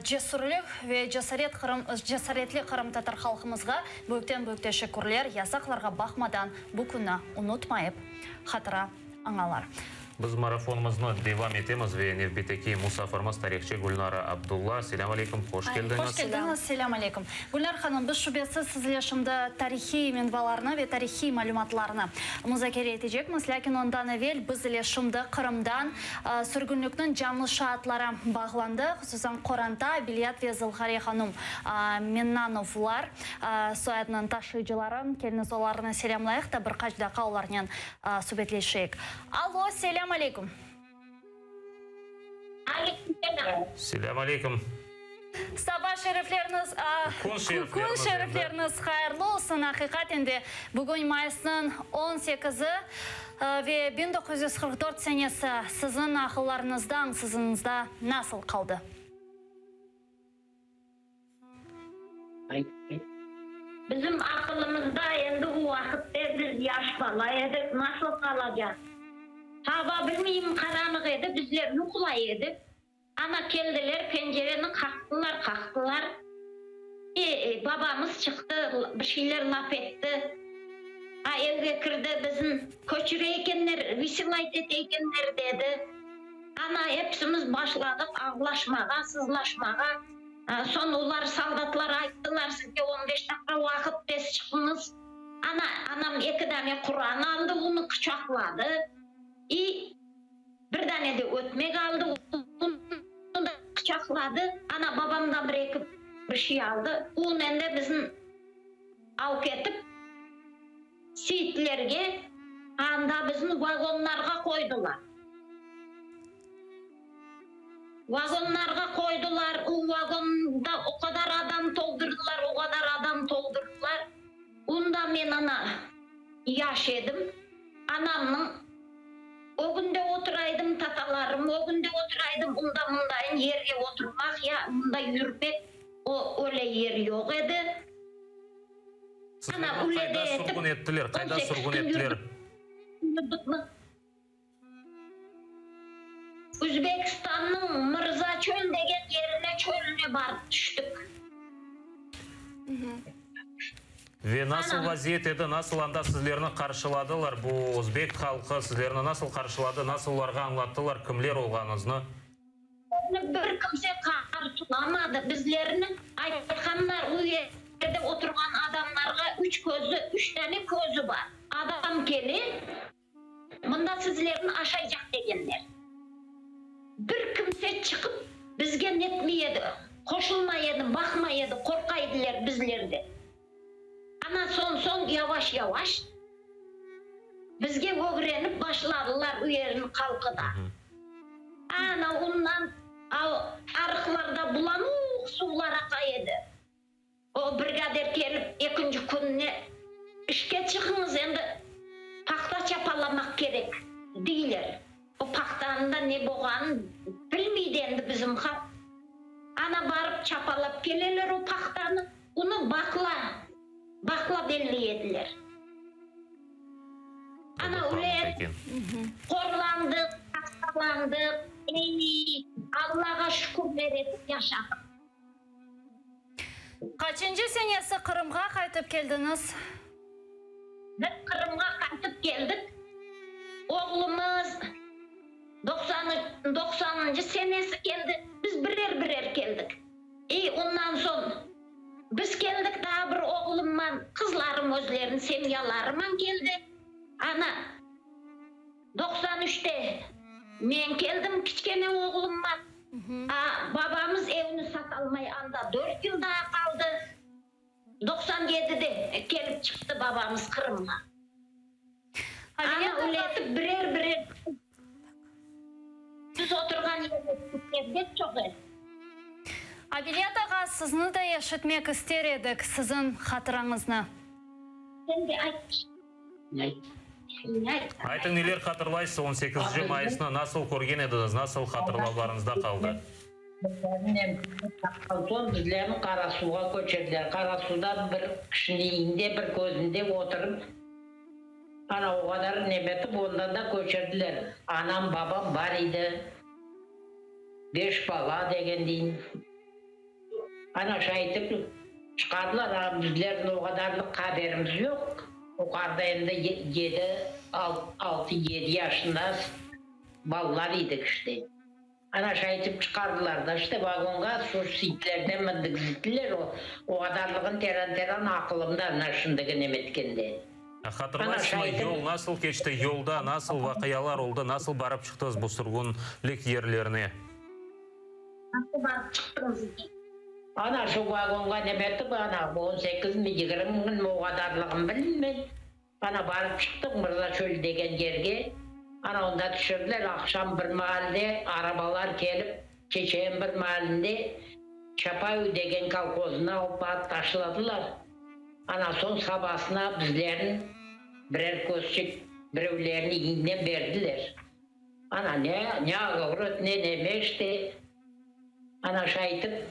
cesürlik ve cesaret qırım cesaretli qırımtatar halqımızğa büyükten-büyük teşekkürler, yasaqlarğa baqmadan bu künni unutmayıp hatıra añalar. Biz marafonımıznı devam etemiz ve nevbetteki musafirimiz tarihçı Gülnara Abdulla. Selâm aleyküm, hoş keldiñiz. Hoş keldiñiz, selâm aleyküm. Gülnar hanım, biz şübesiz sizle şimdi tarihiy menbalarnı ve tarihiy malümatlarnı muzakere etecekmiz, lâkin ondan evel biz ile şimdi Qırımdan sürgünlikniñ canlı şaatları bağlandı, hususan qoranta, Abiliyat ve Zılhare hanum Mennanovlar soyadınıñ taşıyıcıları. Keliñiz olarnı selâmlayıq da bir qaç daqqa olarnen subetleşeyik. Allo, selâm aleyküm. Aleyküm selâm. Selâm aleyküm. Saba şerifleriniz, Kün şerifleriniz kün endi. şerifleriniz hayırlı olsun. Aqiqaten de, bugün mayısnıñ on sekizi ve 1944 senesi siziñ aqıllarıñızda, añsızıñızda nasıl qaldı? Bizim aqılımızda endi o vaqıtte biz yaş bala edik, nasıl qalacaq? Hava, bilmeyim, qaranıq edi, bizler yuqlay edik. Ana, keldiler, pencereni qaqtılar, qaqtılar. E, babamız çıqtı, bir şeyler laf etti. A, evge kirdi, bizni köçüre ekenler, viselayt ete ekenler, dedi. Ana, epsimiz başladıq ağlaşmağa, sızlaşmağa. Soñ olar, soldatlar ayttılar, sizge on beş daqqa vaqıt, tez çıqıñız. Ana, anam eki dane Quran aldı, onı quçaqladı. İ bir dane de ötmek aldı, onı da quçaqladı. Ana, babam da bir-eki bir şey aldı. Onen de bizni alıp ketip, Seyitlerge, anda bizni vagonlarğa qoydılar. Vagonlarğa qoydılar, o vagonda o qadar adam toldurdılar, o qadar adam toldurdılar. Onda men ana yaş edim, anamnıñ ögünde oturaydım, tatalarım ögünde oturaydım, unda-mındayın yerge oturmaq ya mında yürmek, o öyle yer yoq edi. Sizlerni qayda sürgün ettiler, qayda sürgün ettiler? Özbekistannıñ Mırzaçöl degen yerine, çölüne barıp tüştik. Ve nasıl vaziyet edi, nasıl anda sizlerni qarşıladılar, bu özbek halqı sizlerni nasıl qarşıladı, nasıl olarğa añlattılar kimler olğanıñıznı? Bizni bir kimse qarşılamadı. Bizlerni aytqanlar, u yerde oturğan adamlarğa üç közü, üç dane közü bar. Adam kele, mında sizlerni aşaycaq degenler. Bir kimse çıqıp bizge netmey edi, qoşulmay edi, baqmay edi, qorqa ediler bizlerden. Ana soñ-soñ yavaş-yavaş bizge ögrenip başladılar u yerniñ halqı da. Ana ondan arıqlarda bulanuq suvlar aqa edi. O brigadir kelip ekinci kününe işke çıqıñız endi paxta çapalamaq kerek deyler. O paxtanıñ da ne boğanın bilmeydi endi bizim halq. Ana barıp çapalap keleler o paxtanı. Bunı baqla, baqla belli ediler. Ana öyle qorlandıq, hastalandıq, ey, Allağa şükürler etip yaşadıq. Qaçıncı senesi Qırımğa qaytıp keldiñiz? Biz Qırımğa qaytıp keldik, oğlumız doqsanıncı senesi keldi, biz birer-birer keldik. İ ondan soñ biz keldik daa bir oğlumman, qızlarım özleriniñ semyalarıman keldi. Ana, 93-te men keldim kiçkene oğlumman. A, babamız evni satalmay anda dört yıl daa qaldı. 97-de kelip çıqtı babamız Qırımğa. Ana öyle etip birer-birer biz oturğan yerde türkler pek çoq edi. Abilet ağa, sizni de eşitmek ister edik, siziñ hatırañıznı. Sen de ayt. Aytıñ, neler hatırlaysız, on sekizinci mayısnı nasıl körgen ediñiz, nasıl hatırlavlarıñızda qaldı? Soñ bizlerni Qarasuvğa köçürdiler. Qarasuvda bir kişiniñ iyinde, bir közünde oturıp, ana o qadar nemetip, ondan da köçürdiler. Anam, babam bar idi. Beş bala degen deyin. Ana şaytip çıqardılar, a bizlerniñ o qadarlıq haberimiz yoq. O qarda endi yedi, altı, yedi yaşındasın. Ballar edik işte. Ana şaytip çıqardılar da işte vagonğa, şu sitlerden mindigizdiler, o, o qadarlığın teran-teran aqılımda ana şindigi nemetkende. Ana Hatırlaysızmı, şaytip. yol nasıl keçti, yolda nasıl vaqialar oldı, nasıl barıp çıqtıñız bu sürgünlik yerlerine? Nasıl barıp çıqtıñız? Ana şu vagonğa nemetip, ana on sekizmi, yigirmi künmi o qadarlığın bilmey. Ana barıp çıqtıq Mırzaçöl degen yerge, ana onda tüşürdiler, aqşam bir maalde arabalar kelip, keçeyin bir maalinde Çapayu degen kolhozına alıp barıp taşladılar. Ana soñ sabasına bizlerni birer közçik birevlerni iñne berdiler. Ana ne, ne ogorod, ne neme işte, ana şaytip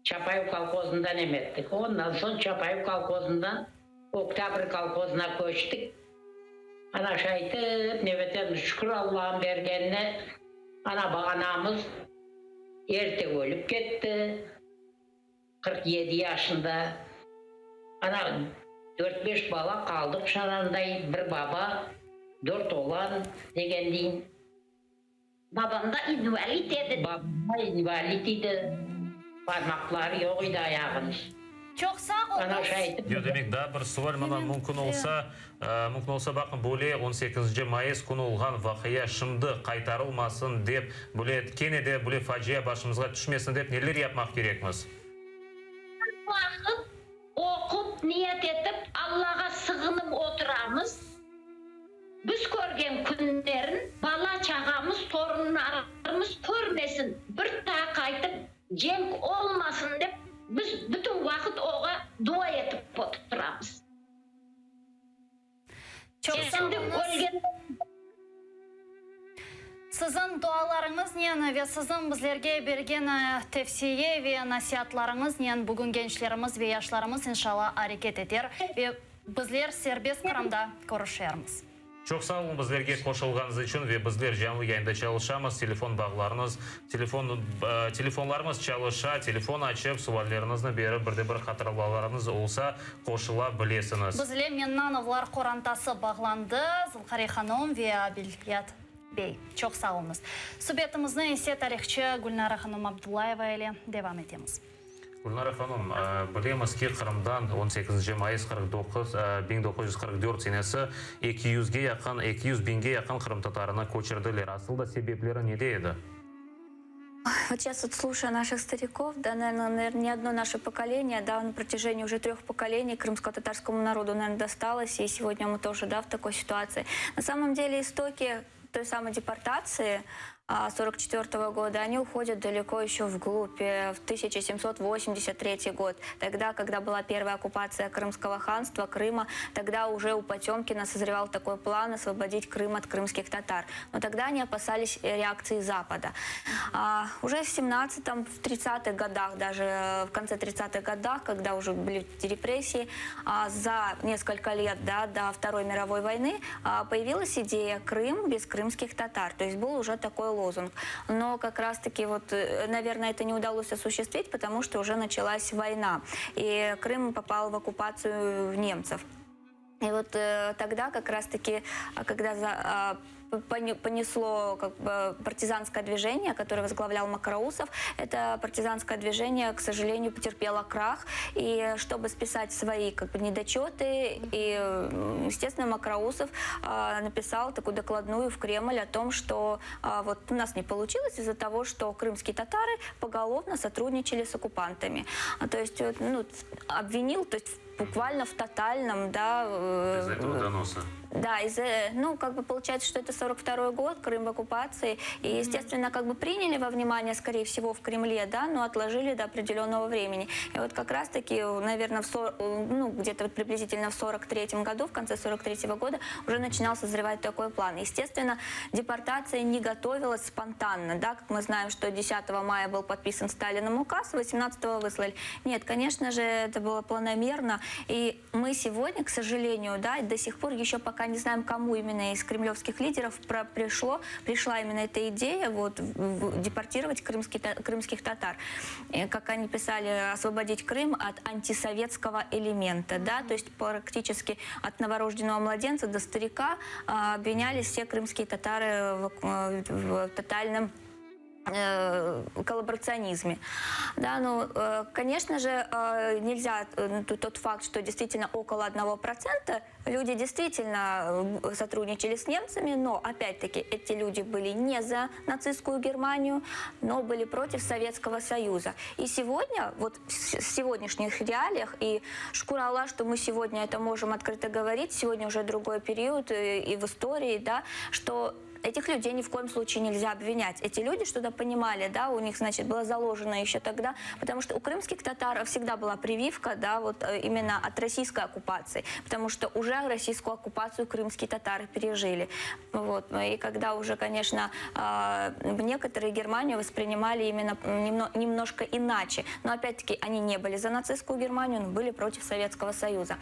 Çapayev kolhozından emettik. Ondan soñ Çapayev kolhozından Oktâbr kolhozına köçtik. Ana şaytip nevetemiz, şükür Allah'ın bergenine, ana anamız erte ölip ketti, 47 yaşında. Ana dört-beş bala qaldıq şananday, bir baba, dört oğlan degendeyin. Babam da invalid edi. Babam da invalid idi, parmaqları yoq idi ayağınıñ. Çoq sağ Ana oluñız. şaytip. Yoq, demek, daa bir sual mına mümkün olsa, mümkün olsa, baqıñ, böyle on sekizinci mayıs künü olğan vaqia şimdi qaytarılmasın dep, böyle kene de böyle facia başımızğa tüşmesin dep neler yapmaq kerekmiz? Vaqıt oqup, niyet etip, Allağa sığınıp oturamız. Biz körgen künlerin bala-çağamız, torunlarımız körmesin, bir daa qaytıp cenk olmasın dep, biz bütün vaqıt oğa dua etip oturamız. Çoq sağ Endi oluñız. ölgen. Siziñ dualarıñıznen ve siziñ bizlerge bergen tevsiye ve nasiatlarıñıznen bugün gençlerimiz ve yaşlarımız inşalla areket eter ve bizler serbest Qırımda körüşermiz. Çoq sağ oluñ bizlerge qoşulğanıñız içün ve bizler canlı yayında çalışamız, telefon bağlarıñız, telefon, telefonlarımız çalışa, telefon açıp sualleriñizni berip bir de bir hatırlamalarıñız olsa qoşula bilesiñiz. Bizle Mennanovlar qorantası bağlandı, Zılqare hanım ve Abilyat bey. Çoq sağ oluñız. Subetimizni ise tarihçı Gülnara hanım Abdullayeva ile devam etemiz. Gülnara hanım, bilemiz ki, Qırımdan on sekizinci mayıs 49, 1944 senesi eki yüzge yaqın, 200 biñge yaqın qırımtatarını köçürdiler. Asıl da sebepleri nede edi? Вот сейчас вот слушая наших стариков, да, наверное, наверное, не одно наше поколение, да, на протяжении уже трех поколений крымско-татарскому народу, наверное, досталось, и сегодня мы тоже, да, в такой ситуации. На самом деле истоки той самой депортации 1944 года, они уходят далеко еще вглубь, э, в 1783 год. Тогда, когда была первая оккупация Крымского ханства, Крыма, тогда уже у Потемкина созревал такой план освободить Крым от крымских татар. Но тогда они опасались реакции Запада. А, уже в 17-м, в 30-х годах, даже э, в конце 30-х годах, когда уже были репрессии, а, за несколько лет да, до Второй мировой войны а, появилась идея «Крым без крымских татар». То есть был уже такой лозунг. Но как раз-таки, вот, э, наверное, это не удалось осуществить, потому что уже началась война. И Крым попал в оккупацию немцев. И вот э, тогда как раз-таки, а, когда за, а, понесло как бы, партизанское движение, которое возглавлял Мокроусов, это партизанское движение, к сожалению, потерпело крах. И чтобы списать свои как бы, недочеты, и, естественно, Мокроусов э, написал такую докладную в Кремль о том, что э, вот у нас не получилось из-за того, что крымские татары поголовно сотрудничали с оккупантами. А, то есть, ну, обвинил, то есть буквально в тотальном, да... Э, из-за этого доноса. Да, из ну, как бы получается, что это 42 год, Крым в оккупации, и, естественно, как бы приняли во внимание, скорее всего, в Кремле, да, но отложили до определенного времени. И вот как раз-таки, наверное, в 40, ну, где-то вот приблизительно в 43 году, в конце 43 года уже начинал созревать такой план. Естественно, депортация не готовилась спонтанно, да, как мы знаем, что 10 мая был подписан Сталиным указ, 18 выслали. Нет, конечно же, это было планомерно. И мы сегодня, к сожалению, да, до сих пор еще пока не знаем, кому именно из кремлевских лидеров пришло, пришла именно эта идея вот, депортировать крымский, крымских татар. Э, как они писали, освободить Крым от антисоветского элемента, да, то есть практически от новорожденного младенца до старика а, обвинялись все крымские татары в, э, в тотальном э, коллаборационизме. Да, ну, э, конечно же, э, нельзя тот факт, что действительно около 1% люди действительно сотрудничали с немцами, но, опять-таки, эти люди были не за нацистскую Германию, но были против Советского Союза. И сегодня, вот в сегодняшних реалиях, и şükür Alla, что мы сегодня это можем открыто говорить, сегодня уже другой период и в истории, да, что этих людей ни в коем случае нельзя обвинять. Эти люди что-то понимали, да, у них, значит, было заложено еще тогда, потому что у крымских татар всегда была прививка, да, вот э, именно от российской оккупации, потому что уже российскую оккупацию крымские татары пережили. Вот. И когда уже, конечно, а, некоторые Германию воспринимали именно немножко иначе. Но опять-таки они не были за нацистскую Германию, но были против Советского Союза.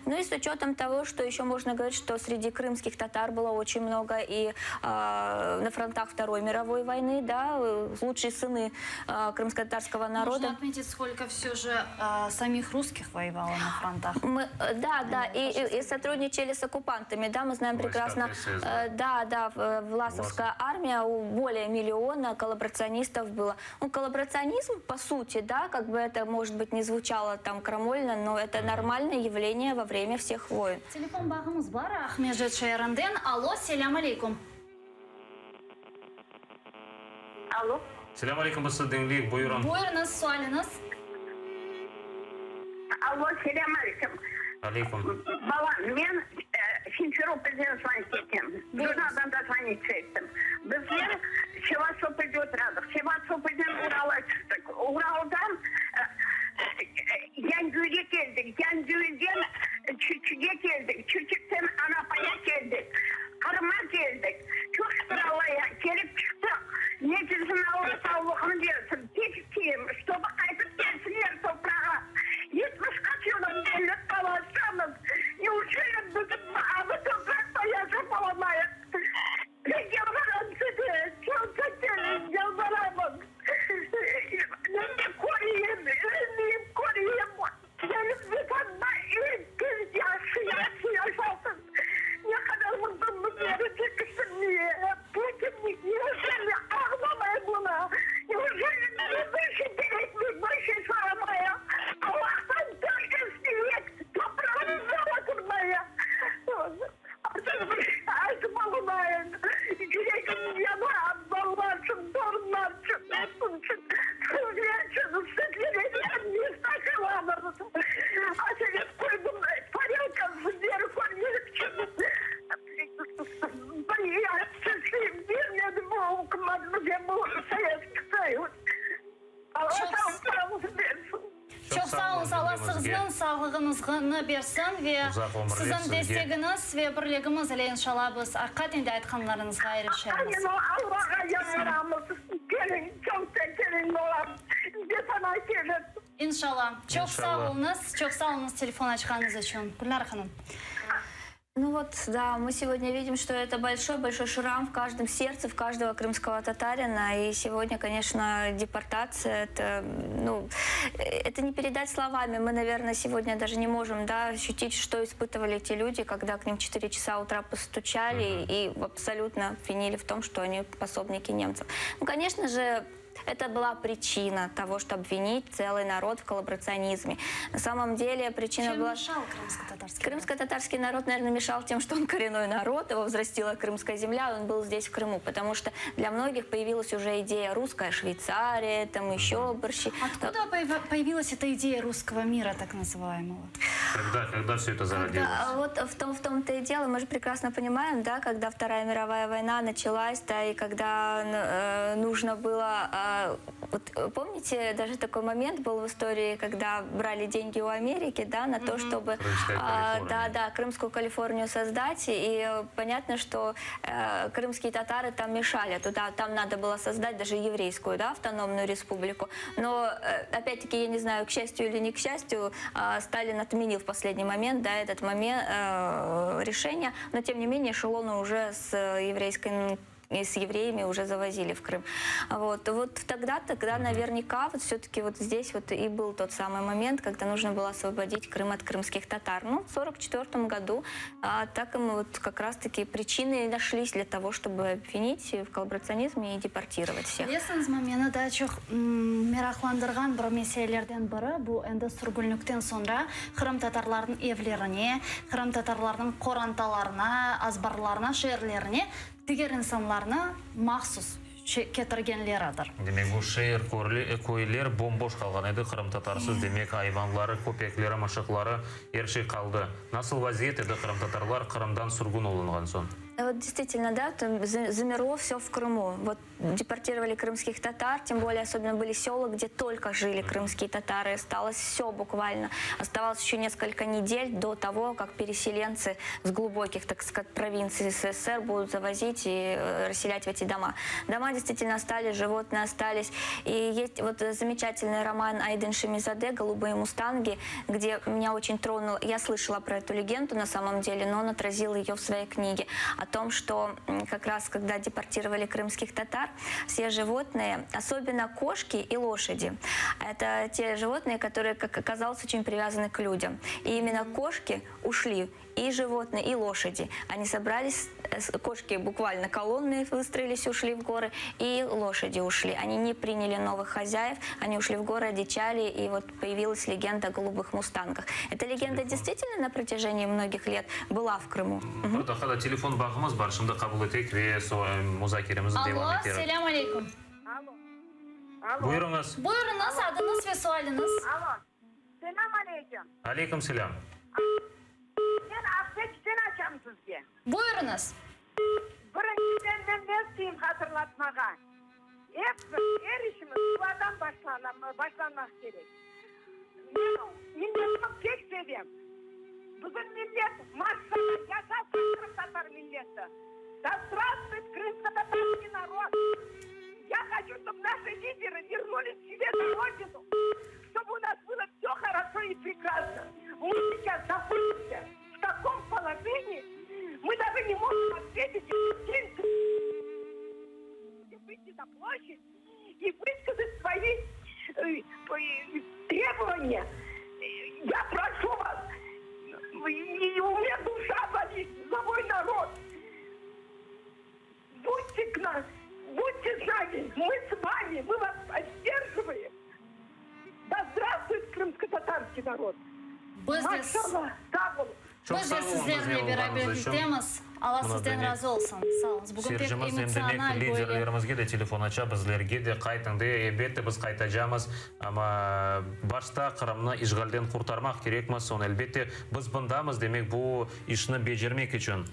Ну и с учетом того, что еще можно говорить, что среди крымских татар было очень много и э, на фронтах Второй мировой войны, да, лучшие сыны э, крымско-татарского народа. Нужно отметить, сколько все же э, самих русских воевало на фронтах. Мы, э, да, да, и, и, и сотрудничали с оккупантами, да, мы знаем прекрасно. Э, да, да, Власовская армия, более миллиона коллаборационистов было. Ну, коллаборационизм, по сути, да, как бы это, может быть, не звучало там крамольно, но это нормальное явление во время всех войн. Telefon bağımız bar Aqmescit şeerinden. Allo, selâm aleyküm. Allo. Selâm aleyküm, biz sizni diñleyik, buyurıñ. Buyurıñız, sualiñiz. Allo, selâm aleyküm. Aleyküm. Balam, men Simferopolden zvonit etem. Junadan da zvonit ettim. Bizler Sevastopolde oturadıq. Sevastopolden Uralğa çıqtıq. Uraldan Yangiyülge keldik. Yangiyülden Çirçige keldik. Çirçikten Anapaya keldik. Qırımğa keldik. Çoq şükür Allaya, kelip çıqtıq. Neticesini Alla sağlığını bersin. Pek isteyim, ştobu qaytıp kelsinler toprağa. 70 qaç yıldan berli talaşamız. Neujeli bizim bu topraqta yaşap olamayıq? Men yalvaram size, çoqça keliñ, yalvaramız. Men de köreyim, ölmeyip köreyim. Kelip Vetanıma er kes yahşı, yahşı yaşasın. Ne qadar vurdım bizleri çekiştirmeye. Putin neujeli añlamay bunı? Neujeli bize bir şey kerekmey, bir şey soramayıq? Allahtan tek isteyik, toprağımızda oturmayıq. Artıq bir şey aytıp olamayım. Yüregim yana, balalar içün, torunlar içün, episi içün, sizler içün, sizler mesta qalamız. Aselet qoydım tarelka sizleri körmek içün. Bir şey bermedi bu ükümet bize, bu Sovetskiy Soyuz. Alla sağlıqlarıñızı bersin. Çoq sağ oluñız, Alla siziñ sağlığıñıznı bersin ve siziñ destegiñiz ve birligimiz ile inşalla biz aqiqaten de aytqanlarıñızğa irişermiz. Amin, Allağa yalvaramız, keliñ, çoqça keliñ, balam, Vetana kelip. İnşalla. Çoq sağ oluñız, çoq sağ oluñız telefon açqanıñız içün, Gülnara hanım. Ну вот, да, мы сегодня видим, что это большой-большой шрам в каждом сердце, в каждого крымского татарина. И сегодня, конечно, депортация, это, ну, это не передать словами. Мы, наверное, сегодня даже не можем, да, ощутить, что испытывали те люди, когда к ним в 4 часа утра постучали и абсолютно обвинили в том, что они пособники немцев. Ну, конечно же, это была причина того, что обвинить целый народ в коллаборационизме. На самом деле причина Чем была... мешал крымско-татарский народ? Крымско-татарский народ, наверное, мешал тем, что он коренной народ, его взрастила крымская земля, он был здесь, в Крыму, потому что для многих появилась уже идея русская Швейцария, там еще борщи. Откуда появилась эта идея русского мира, так называемого? Когда, когда все это зародилось? Когда, вот в, том, в том-то и дело, мы же прекрасно понимаем, да, когда Вторая мировая война началась, да, и когда э, нужно было э,. Вот помните, даже такой момент был в истории, когда брали деньги у Америки, да, на то, чтобы да, да, Крымскую Калифорнию создать. И понятно, что э, крымские татары там мешали. Туда, там надо было создать даже еврейскую, да, автономную республику. Но, э, опять-таки, я не знаю, к счастью или не к счастью, Сталин отменил в последний момент, да, этот момент э, решение. Но, тем не менее, эшелоны уже с еврейской и с евреями уже завозили в Крым. Вот, вот тогда, тогда наверняка вот все-таки вот здесь вот и был тот самый момент, когда нужно было освободить Крым от крымских татар. Ну, в 1944 году а, так им вот как раз-таки причины нашлись для того, чтобы обвинить в коллаборационизме и депортировать всех. Bilesiñizmi, meni daa çoq meraqlandırğan bir meselelerden biri, bu endi sürgünlikten soñra qırımtatarlarnıñ evlerine, qırımtatarlarnıñ qorantalarına, azbarlarına, şeerlerine diger insanlarnı mahsus ketirgenleridir. Demek, bu şeer, köyler bom-boş qalğan edi, qırımtatarsız, demek, ayvanları, köpekleri, mışıqları, er şey qaldı. Nasıl vaziyet edi qırımtatarlar Qırımdan sürgün olunğan soñ? Вот действительно, да, там замерло все в Крыму. Вот депортировали крымских татар, тем более особенно были села, где только жили крымские татары. Осталось все буквально. Оставалось еще несколько недель до того, как переселенцы с глубоких, так сказать, провинций СССР будут завозить и э, расселять в эти дома. Дома действительно остались, животные остались. И есть вот замечательный роман Айдын Шемизаде «Голубые мустанги», где меня очень тронул. Я слышала про эту легенду на самом деле, но он отразил ее в своей книге о том, что как раз когда депортировали крымских татар, все животные, особенно кошки и лошади, это те животные, которые, как оказалось, очень привязаны к людям. И именно кошки ушли, и животные, и лошади. Они собрались, э, кошки буквально колонны выстроились, ушли в горы, и лошади ушли. Они не приняли новых хозяев, они ушли в горы, одичали, и вот появилась легенда о голубых мустангах. Эта легенда действительно на протяжении многих лет была в Крыму. Bir daqqa da telefon bağımız bar, şimdi qabul eteyik ve muzakeremizni devam Allo, eterik. selâm aleyküm. Allo. Allo. Buyurıñız. Buyurıñız, adıñız ve sualiñiz. Allo. Selâm aleyküm. Aleyküm selâm. Men Aqmescitten açam sizge. Buyurıñız. Birinciden men ne isteyim hatırlatmağa, ep bir, er işimiz duadan başlanmaq kerek. Men milletimi pek sevem. Bizim millet, maşallah, yaşasın qırımtatar milleti! Da zdravstvuet krımskotatarskiy narod! Ya hoçu, ştob naşı liderı vernulis k себе na rodinu, ştob u nas bylo vsё хорошо i prekrasno. Mı seyças nahodimsâ v takom polojenii, mı daje ne mojem otvetit dень vyyti na ploşçad i vıskazat svoi trebovaniya. Ya proşu vas, u menya duşa bolit za moy narod. Budte k nas, budte s nami, mı s vami, mı vas podderjivaem. Da zdravstvuet krımskotatarskiy narod! Biz de Maşallah, sağ oluñ. Çoq Biz sağ de oluñ biznen sizlerle olğanıñız beraber içün. bitemiz. Alla Mına sizden demek, razı olsun. Sağ oluñız. Bugün pek Seyircimiz em demek emotsional böyle. liderlerimizge de telefon aça, bizlerge de qaytıñ dey. Elbette biz qaytacamız, amma başta Qırımnı işğalden qurtarmaq kerekmiz, soñ elbette biz bındamız, demek bu işni becermek içün.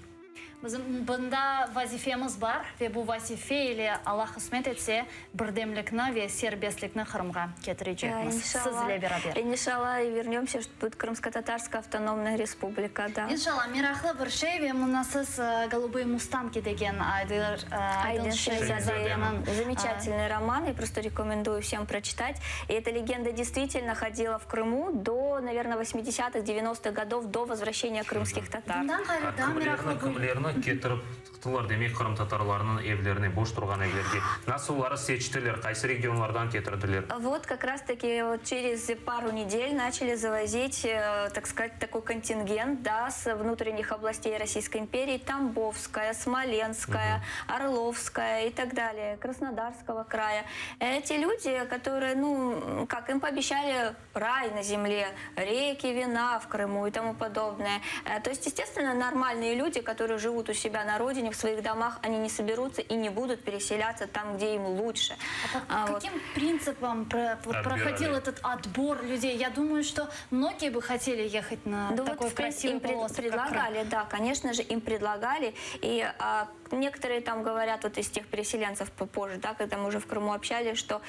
Bizim bunda vazifemiz bar ve bu vazife ile Alla qısmet etse, birdemlikni ve serbestlikni Qırımğa ketirecekmiz, siz ile beraber. İnşallah, i vernemsâ, şt budet Krımsko-Tatarskaya avtonomnaya respublika, da. İnşallah, meraqlı bir şey ve mına siz Golubıye mustanki degen Aydın Şemi-zadeniñ. Zamечательный roman, ya prosto rekomenduyu vsem proçitat. I eta legenda deystvitelno hodila v Krımu do, naverno, vosmidesâtıh, devenostıh godov, do vozvraşeniya krımskih tatar. Bundan ğayrı daa meraqlı Kimlerni, kimlerni ketirip tıqtılar, demek, qırımtatarlarnıñ evlerine, boş turğan evlerge? Nasıl oları seçtiler, qaysı regionlardan ketirdiler? Vot kak raz taki vot çerez paru nedel načali zavozit, tak skazat, takoy kontingent, da, s vnutrennih oblastey Rossiyskoy imperii, Tambovskaya, Smolenskaya, Orlovskaya i tak dalee, Krasnodarskogo kraya. Эти люди, которые, ну, как им пообещали рай на земле, реки вина в Крыму и тому подобное. Э, то есть, естественно, нормальные люди, которые живут у себя на родине, в своих домах, они не соберутся и не будут переселяться там, где им лучше. А по А, вот. каким принципам про- вот проходил этот отбор людей? Я думаю, что многие бы хотели ехать на Да вот, такой в принципе, красивый им пред- полуостров, как Крым. предлагали, да, конечно же, им предлагали. И а, Некоторые там говорят, вот из тех переселенцев попозже, да, когда мы уже в Крыму общались, что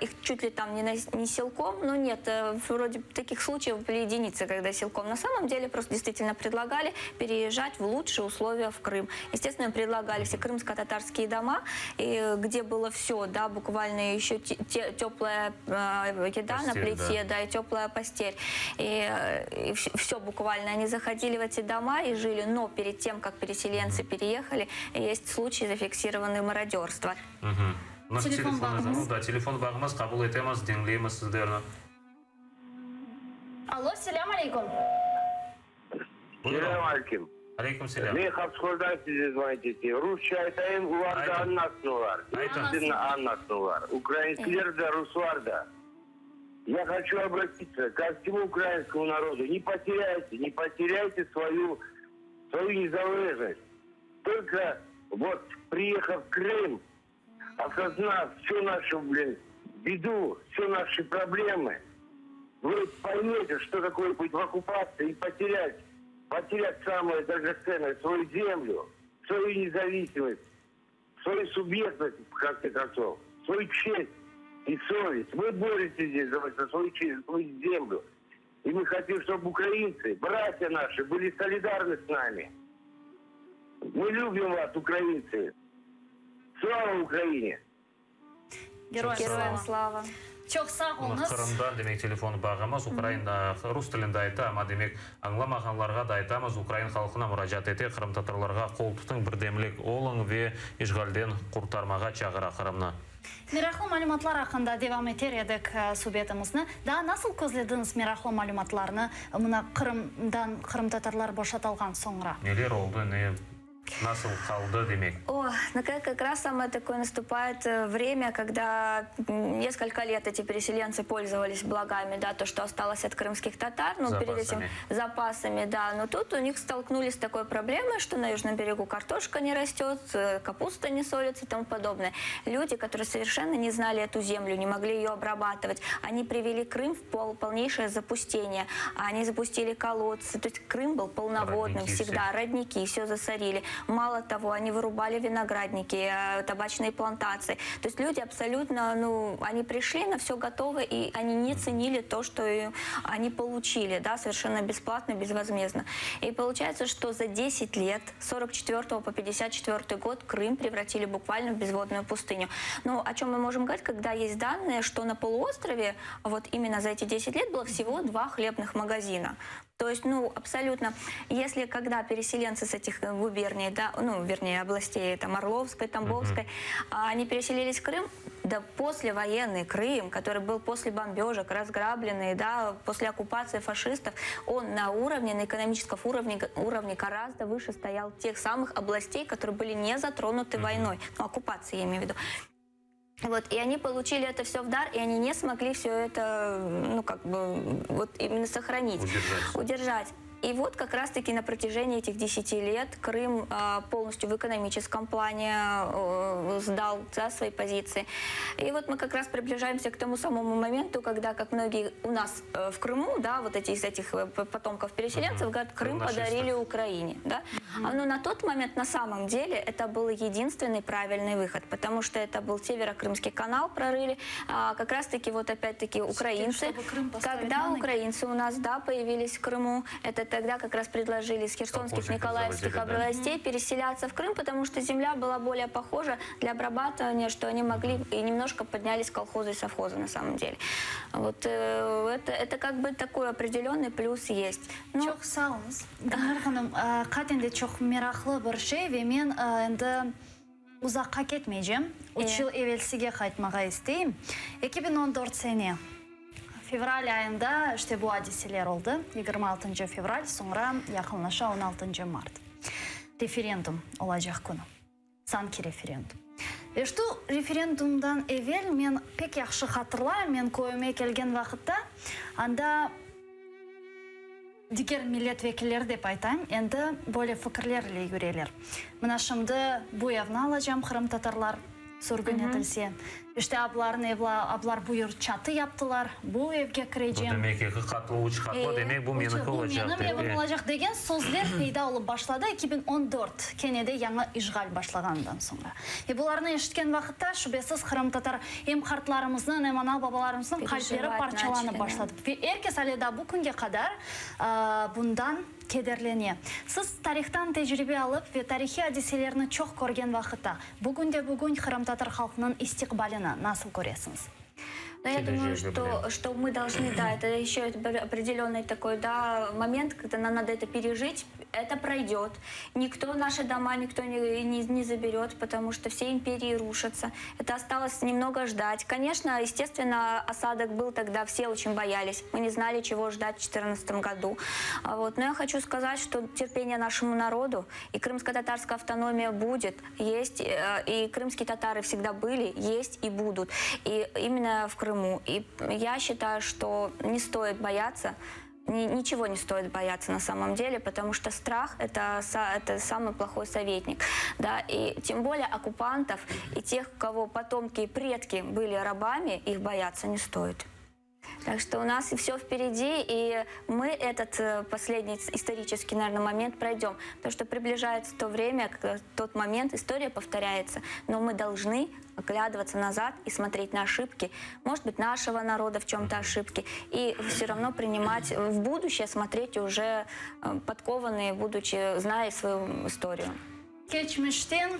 их чуть ли там не, на, не силком, но нет, э, вроде таких случаев были единицы, когда силком. На самом деле просто действительно предлагали переезжать в лучшие условия в Крым. Естественно, предлагали все крымско-татарские дома, и, где было все, да, буквально еще теплая э, еда Постель, на плите, да. да, и теплая постель. И, э, и все буквально. Они заходили в эти дома и жили, но перед тем, как переселенцы переехали, есть случаи зафиксированные мародерства. Mına Telefon telefon bağımız. Da, telefon bağımız qabul etemiz, diñleymiz sizlerni. Allo, selâm aleyküm. Buyurıñ. Selâm aleyküm. Aleyküm selâm. Men Hapıshordan size звонить eteyim. Rusça aytayım, olar da Aytıñ. añlasın olar. Aytıñ. Episi añlasın olar. Ukrainskiler de, ruslar da. Я хочу обратиться ко всему украинскому народу. Не потеряйте, не потеряйте свою, свою незалежность. Только вот приехав в Крым, осознав всю нашу, блин, беду, все наши проблемы, вы поймете, что такое быть в оккупации и потерять, потерять самое драгоценное, свою землю, свою независимость, свою субъектность, в конце концов, свою честь и совесть. Мы боремся здесь за, за свою честь, за свою землю. И мы хотим, чтобы украинцы, братья наши, были солидарны с нами. Мы любим вас, украинцы. Слава Украине! Героям Героям слава. слава. Çoq sağ oluñız. Qırımdan, demek, telefon bağımız ukrain, rus tilinde ayta, amma, demek, añlamağanlarğa da aytamız, ukrain halqına muracaat ete, qırımtatarlarğa qol tutıñ, birdemlik oluñ ve işğalden qurtarmağa çağıra Qırımnı. Meraqlı malümatlar aqqında devam eter edik subetimizni. Daa nasıl közlediñiz meraqlı malümatlarnı mına Qırımdan qırımtatarlar boşatılğan soñra? Neler oldı, ne, nasıl qaldı, demek? О, ну как, как раз самое такое наступает э, время, когда несколько лет эти переселенцы пользовались благами, да, то, что осталось от крымских татар, ну, перед этим Запасами. запасами, да, но тут у них столкнулись с такой проблемой, что на южном берегу картошка не растет, э, капуста не солится и тому подобное. Люди, которые совершенно не знали эту землю, не могли ее обрабатывать, они привели Крым в пол, полнейшее запустение, они запустили колодцы, то есть Крым был полноводным Родники все. всегда, родники, все засорили. Мало того, они вырубали виноградники, э, табачные плантации. То есть люди абсолютно, ну, они пришли на все готово, и они не ценили то, что и они получили, да, совершенно бесплатно, безвозмездно. И получается, что за 10 лет, с 44 по 54 год, Крым превратили буквально в безводную пустыню. Ну, о чем мы можем говорить, когда есть данные, что на полуострове вот именно за эти 10 лет было всего два хлебных магазина. То есть, ну, абсолютно, если когда переселенцы с этих э, губерний, да, ну, вернее, областей, там, Орловской, Тамбовской, а, они переселились в Крым, да послевоенный Крым, который был после бомбежек, разграбленный, да, после оккупации фашистов, он на уровне, на экономическом уровне, уровне гораздо выше стоял тех самых областей, которые были не затронуты войной, ну, оккупацией, я имею в виду. Вот, и они получили это все в дар, и они не смогли все это, ну, как бы, вот именно сохранить. Удержать. Удержать. И вот как раз-таки на протяжении этих 10 лет Крым а, полностью в экономическом плане э, сдал да, свои позиции. И вот мы как раз приближаемся к тому самому моменту, когда, как многие у нас э, в Крыму, да, вот эти из этих э, п- потомков переселенцев говорят, Крым Крымнашистов. подарили Украине. Да? А, Но на тот момент на самом деле это был единственный правильный выход, потому что это был Северо-Крымский канал прорыли, а, как раз-таки вот опять-таки украинцы, чтобы Крым поставить когда на ноги. украинцы у нас, да, появились в Крыму, это тогда как раз предложили с херсонских, Колхозников николаевских заводили, да. областей переселяться в Крым, потому что земля была более похожа для обрабатывания, что они могли и немножко поднялись колхозы и совхозы на самом деле. Вот э, это, это как бы такой определенный плюс есть. Ну, Çoq sağ oluñız. Gülnar hanım, aqiqaten de çoq meraqlı bir şey ve men endi uzaqqa ketmeycem. 3 yıl evelsige qaytmağa isteyim. 2014 sene. Fevral ayında işte bu adiseler oldı. 26 fevral, soñra yaqınlaşa 16 mart. Referendum olacaq künü. Sanki referendum. Ve şu referendumdan evel men pek yahşı hatırlayım, men köyüme kelgen vaqıtta anda diger millet vekilleri dep aytayım, endi böyle fikirler ile yüreler. Mına şimdi bu evni alacam qırımtatarlar. Sürgün etilse. İşte abların evla, ablar buyur çatı yaptılar, bu evge kirecem. Bu demek eki qatlı, üç qatlı, demek bu meniki olacaq Bu menim evim olacaq degen sözler peyda olıp başladı 2014, kene de yañı işğal başlağanından soñra. Ve bularnı eşitken vaqıtta, şübesiz, qırımtatar em qartlarımıznıñ, em ana-babalarımıznıñ qalpleri parçalanıp başladı. Ve er kes ale daa bu künge qadar bundan kederlene. Siz tarihtan tecribe alıp ve tarihiy adiselerni çoq körgen vaqıtta, bugünde-bugün qırımtatar halqınıñ istiqbalini nasıl köresiñiz? No, ya думаю, что, что мы должны, да, это еще определенный такой, да, момент, когда нам надо это пережить, это пройдет. Никто наши дома, никто не, не, не заберет, потому что все империи рушатся. Это осталось немного ждать. Конечно, естественно, осадок был тогда, все очень боялись. Мы не знали, чего ждать в 2014 году. Вот. Но я хочу сказать, что терпение нашему народу и крымско-татарская автономия будет, есть, э, и крымские татары всегда были, есть и будут. И именно в Крыму. И я считаю, что не стоит бояться, ничего не стоит бояться на самом деле, потому что страх это, это самый плохой советник. Да, и тем более оккупантов и тех, у кого потомки и предки были рабами, их бояться не стоит. Так что у нас все впереди, и мы этот э, последний исторический, наверное, момент пройдем. Потому что приближается то время, тот момент, история повторяется, но мы должны оглядываться назад и смотреть на ошибки, может быть, нашего народа в чем-то ошибки, и все равно принимать в будущее, смотреть уже э, подкованные, будучи, зная свою историю. Keçmişten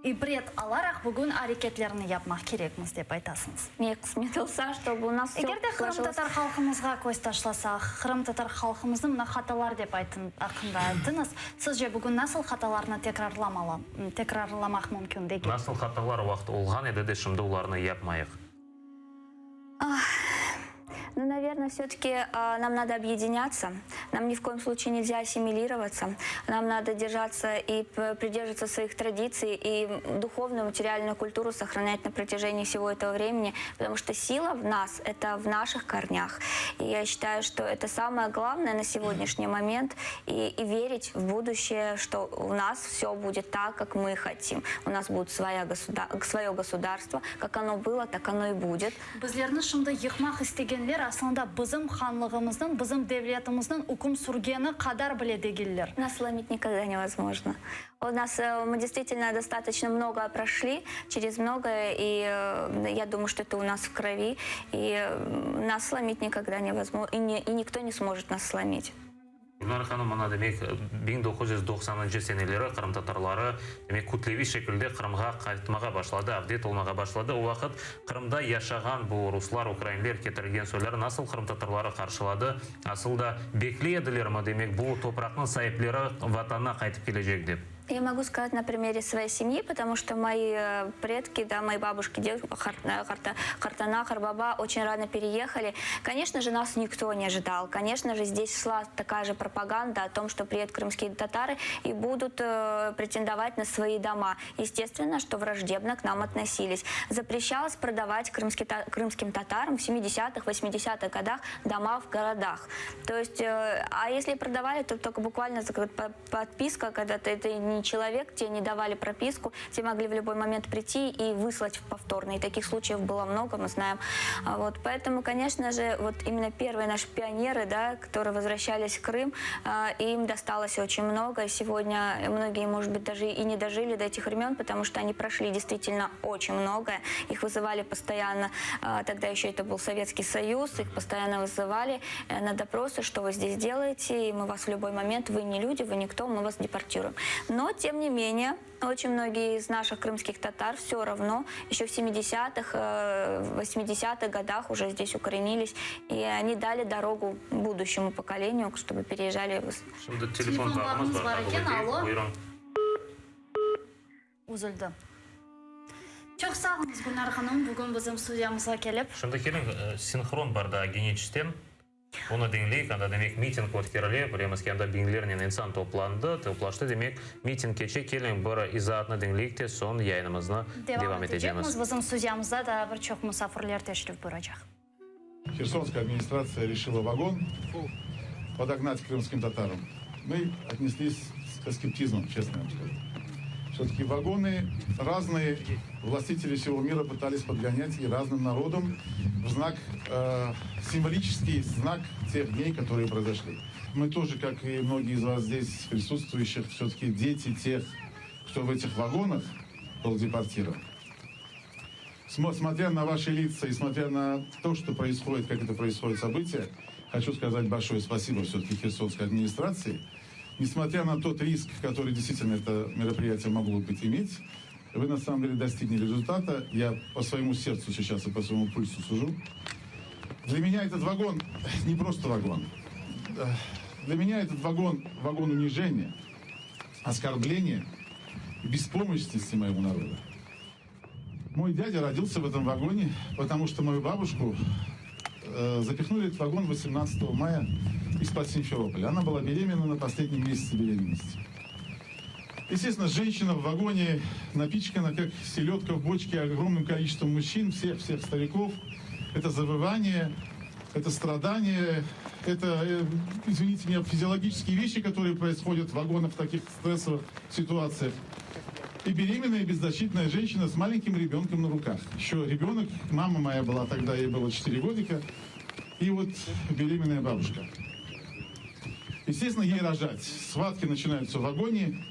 ibret alaraq bugün areketlerni yapmaq kerekmiz, dep aytasıñız. Ne qısmet olsa, чтобы у нас все Eger de qırımtatar halqımızğa köz taşlasaq, qırımtatar halqımıznıñ mına hatalar dep aqqında ayttıñız, sizce bugün nasıl hatalarnı tekrarlamalı, tekrarlamaq mümkün degil? Nasıl hatalar o vaqıt olğan edi de şimdi olarnı yapmayıq? Ну, наверное, все-таки нам надо объединяться. Нам ни в коем случае нельзя ассимилироваться. Нам надо держаться и придерживаться своих традиций и духовную, материальную культуру сохранять на протяжении всего этого времени, потому что сила в нас – это в наших корнях. И я считаю, что это самое главное на сегодняшний момент и, и верить в будущее, что у нас все будет так, как мы хотим. У нас будет своя государ... свое государство, как оно было, так оно и будет. Bizlerni şimdi yıqmaq istegenler aslında bizim hanlığımıznıñ, bizim devletimizniñ üküm sürgeni qadar bile degiller. Нас сломить никогда невозможно. У нас э, мы действительно достаточно много прошли, через многое, и э, я думаю, что это у нас в крови, и э, нас сломить никогда невозможно, и, не, и никто не сможет нас сломить. Gülnara hanım, mına demek, 1990-ncı seneleri qırımtatarları, demek, kütleviy şekilde Qırımğa qaytmağa başladı, avdet olmağa başladı. O vaqıt Qırımda yaşağan bu ruslar, ukrainler ketirilgen soyları nasıl qırımtatarları qarşıladı? Asıl da bekley edilermi, demek, bu topraqnıñ saipleri vatanına qaytıp kelecek dep? Я могу сказать на примере своей семьи, потому что мои э, предки, да, мои бабушки, дедушка, э, qartana, qartbaba очень рано переехали. Конечно же, нас никто не ожидал. Конечно же, здесь шла такая же пропаганда о том, что приедут крымские татары и будут э, претендовать на свои дома. Естественно, что враждебно к нам относились. Запрещалось продавать крымские, крымским татарам в 70-х, 80-х годах дома в городах. То есть, э, а если продавали, то только буквально подписка, когда ты, ты не человек, тебе не давали прописку, тебе могли в любой момент прийти и выслать повторно. И таких случаев было много, мы знаем. А вот, поэтому, конечно же, вот именно первые наши пионеры, да, которые возвращались в Крым, а, им досталось очень много. И сегодня многие, может быть, даже и не дожили до этих времен, потому что они прошли действительно очень многое. Их вызывали постоянно, а, тогда еще это был Советский Союз, их постоянно вызывали э, на допросы, что вы здесь делаете, и мы вас в любой момент, вы не люди, вы никто, мы вас депортируем. Но, тем не менее, очень многие из наших крымских татар все равно еще в 70-х, 80-х годах уже здесь укоренились, и они дали дорогу будущему поколению, чтобы переезжали. Şimdi telefon bağımız bar, qabul eteyik. Buyurıñ. Üzüldi. Çoq sağ oluñız, Gülnara hanım, bugün bizim studiyamızğa kelip. Şimdi keliñ, sinhron bar daa Geniçten. Onı diñleyik, anda, demek, miting ötkerile, bilemiz ki, anda biñlernen insan toplandı, toplaştı, demek, miting keçe. Keliñ, bir izaatnı diñleyik de, soñ yayınımıznı devam etecekmiz. Bizim studiyamızda daa bir çoq musafirler teşrif buyuracaq. Херсонская администрация решила вагон подогнать крымским татарам. Мы отнеслись со скептизмом, честно вам скажу. Все-таки вагоны разные властители всего мира пытались подгонять и разным народам в знак, э, символический знак тех дней, которые произошли. Мы тоже, как и многие из вас здесь присутствующих, все-таки дети тех, кто в этих вагонах был депортирован. Смотря на ваши лица и смотря на то, что происходит, как это происходит событие, хочу сказать большое спасибо все-таки Херсонской администрации. Несмотря на тот риск, который действительно это мероприятие могло быть иметь, вы на самом деле достигли результата. Я по своему сердцу сейчас и по своему пульсу сужу. Для меня этот вагон не просто вагон. Для меня этот вагон вагон унижения, оскорбления, беспомощности моего народа. Мой дядя родился в этом вагоне, потому что мою бабушку э, запихнули в этот вагон 18 мая из-под Симферополя. Она была беременна на последнем месяце беременности. Естественно, женщина в вагоне напичкана, как селедка в бочке, огромным количеством мужчин, всех-всех стариков. Это завывание, это страдание, это, э, извините меня, физиологические вещи, которые происходят в вагонах в таких стрессовых ситуациях. И беременная беззащитная женщина с маленьким ребенком на руках. Еще ребенок, мама моя была тогда, ей было 4 годика, и вот беременная бабушка. Естественно, ей рожать. Схватки начинаются в вагоне.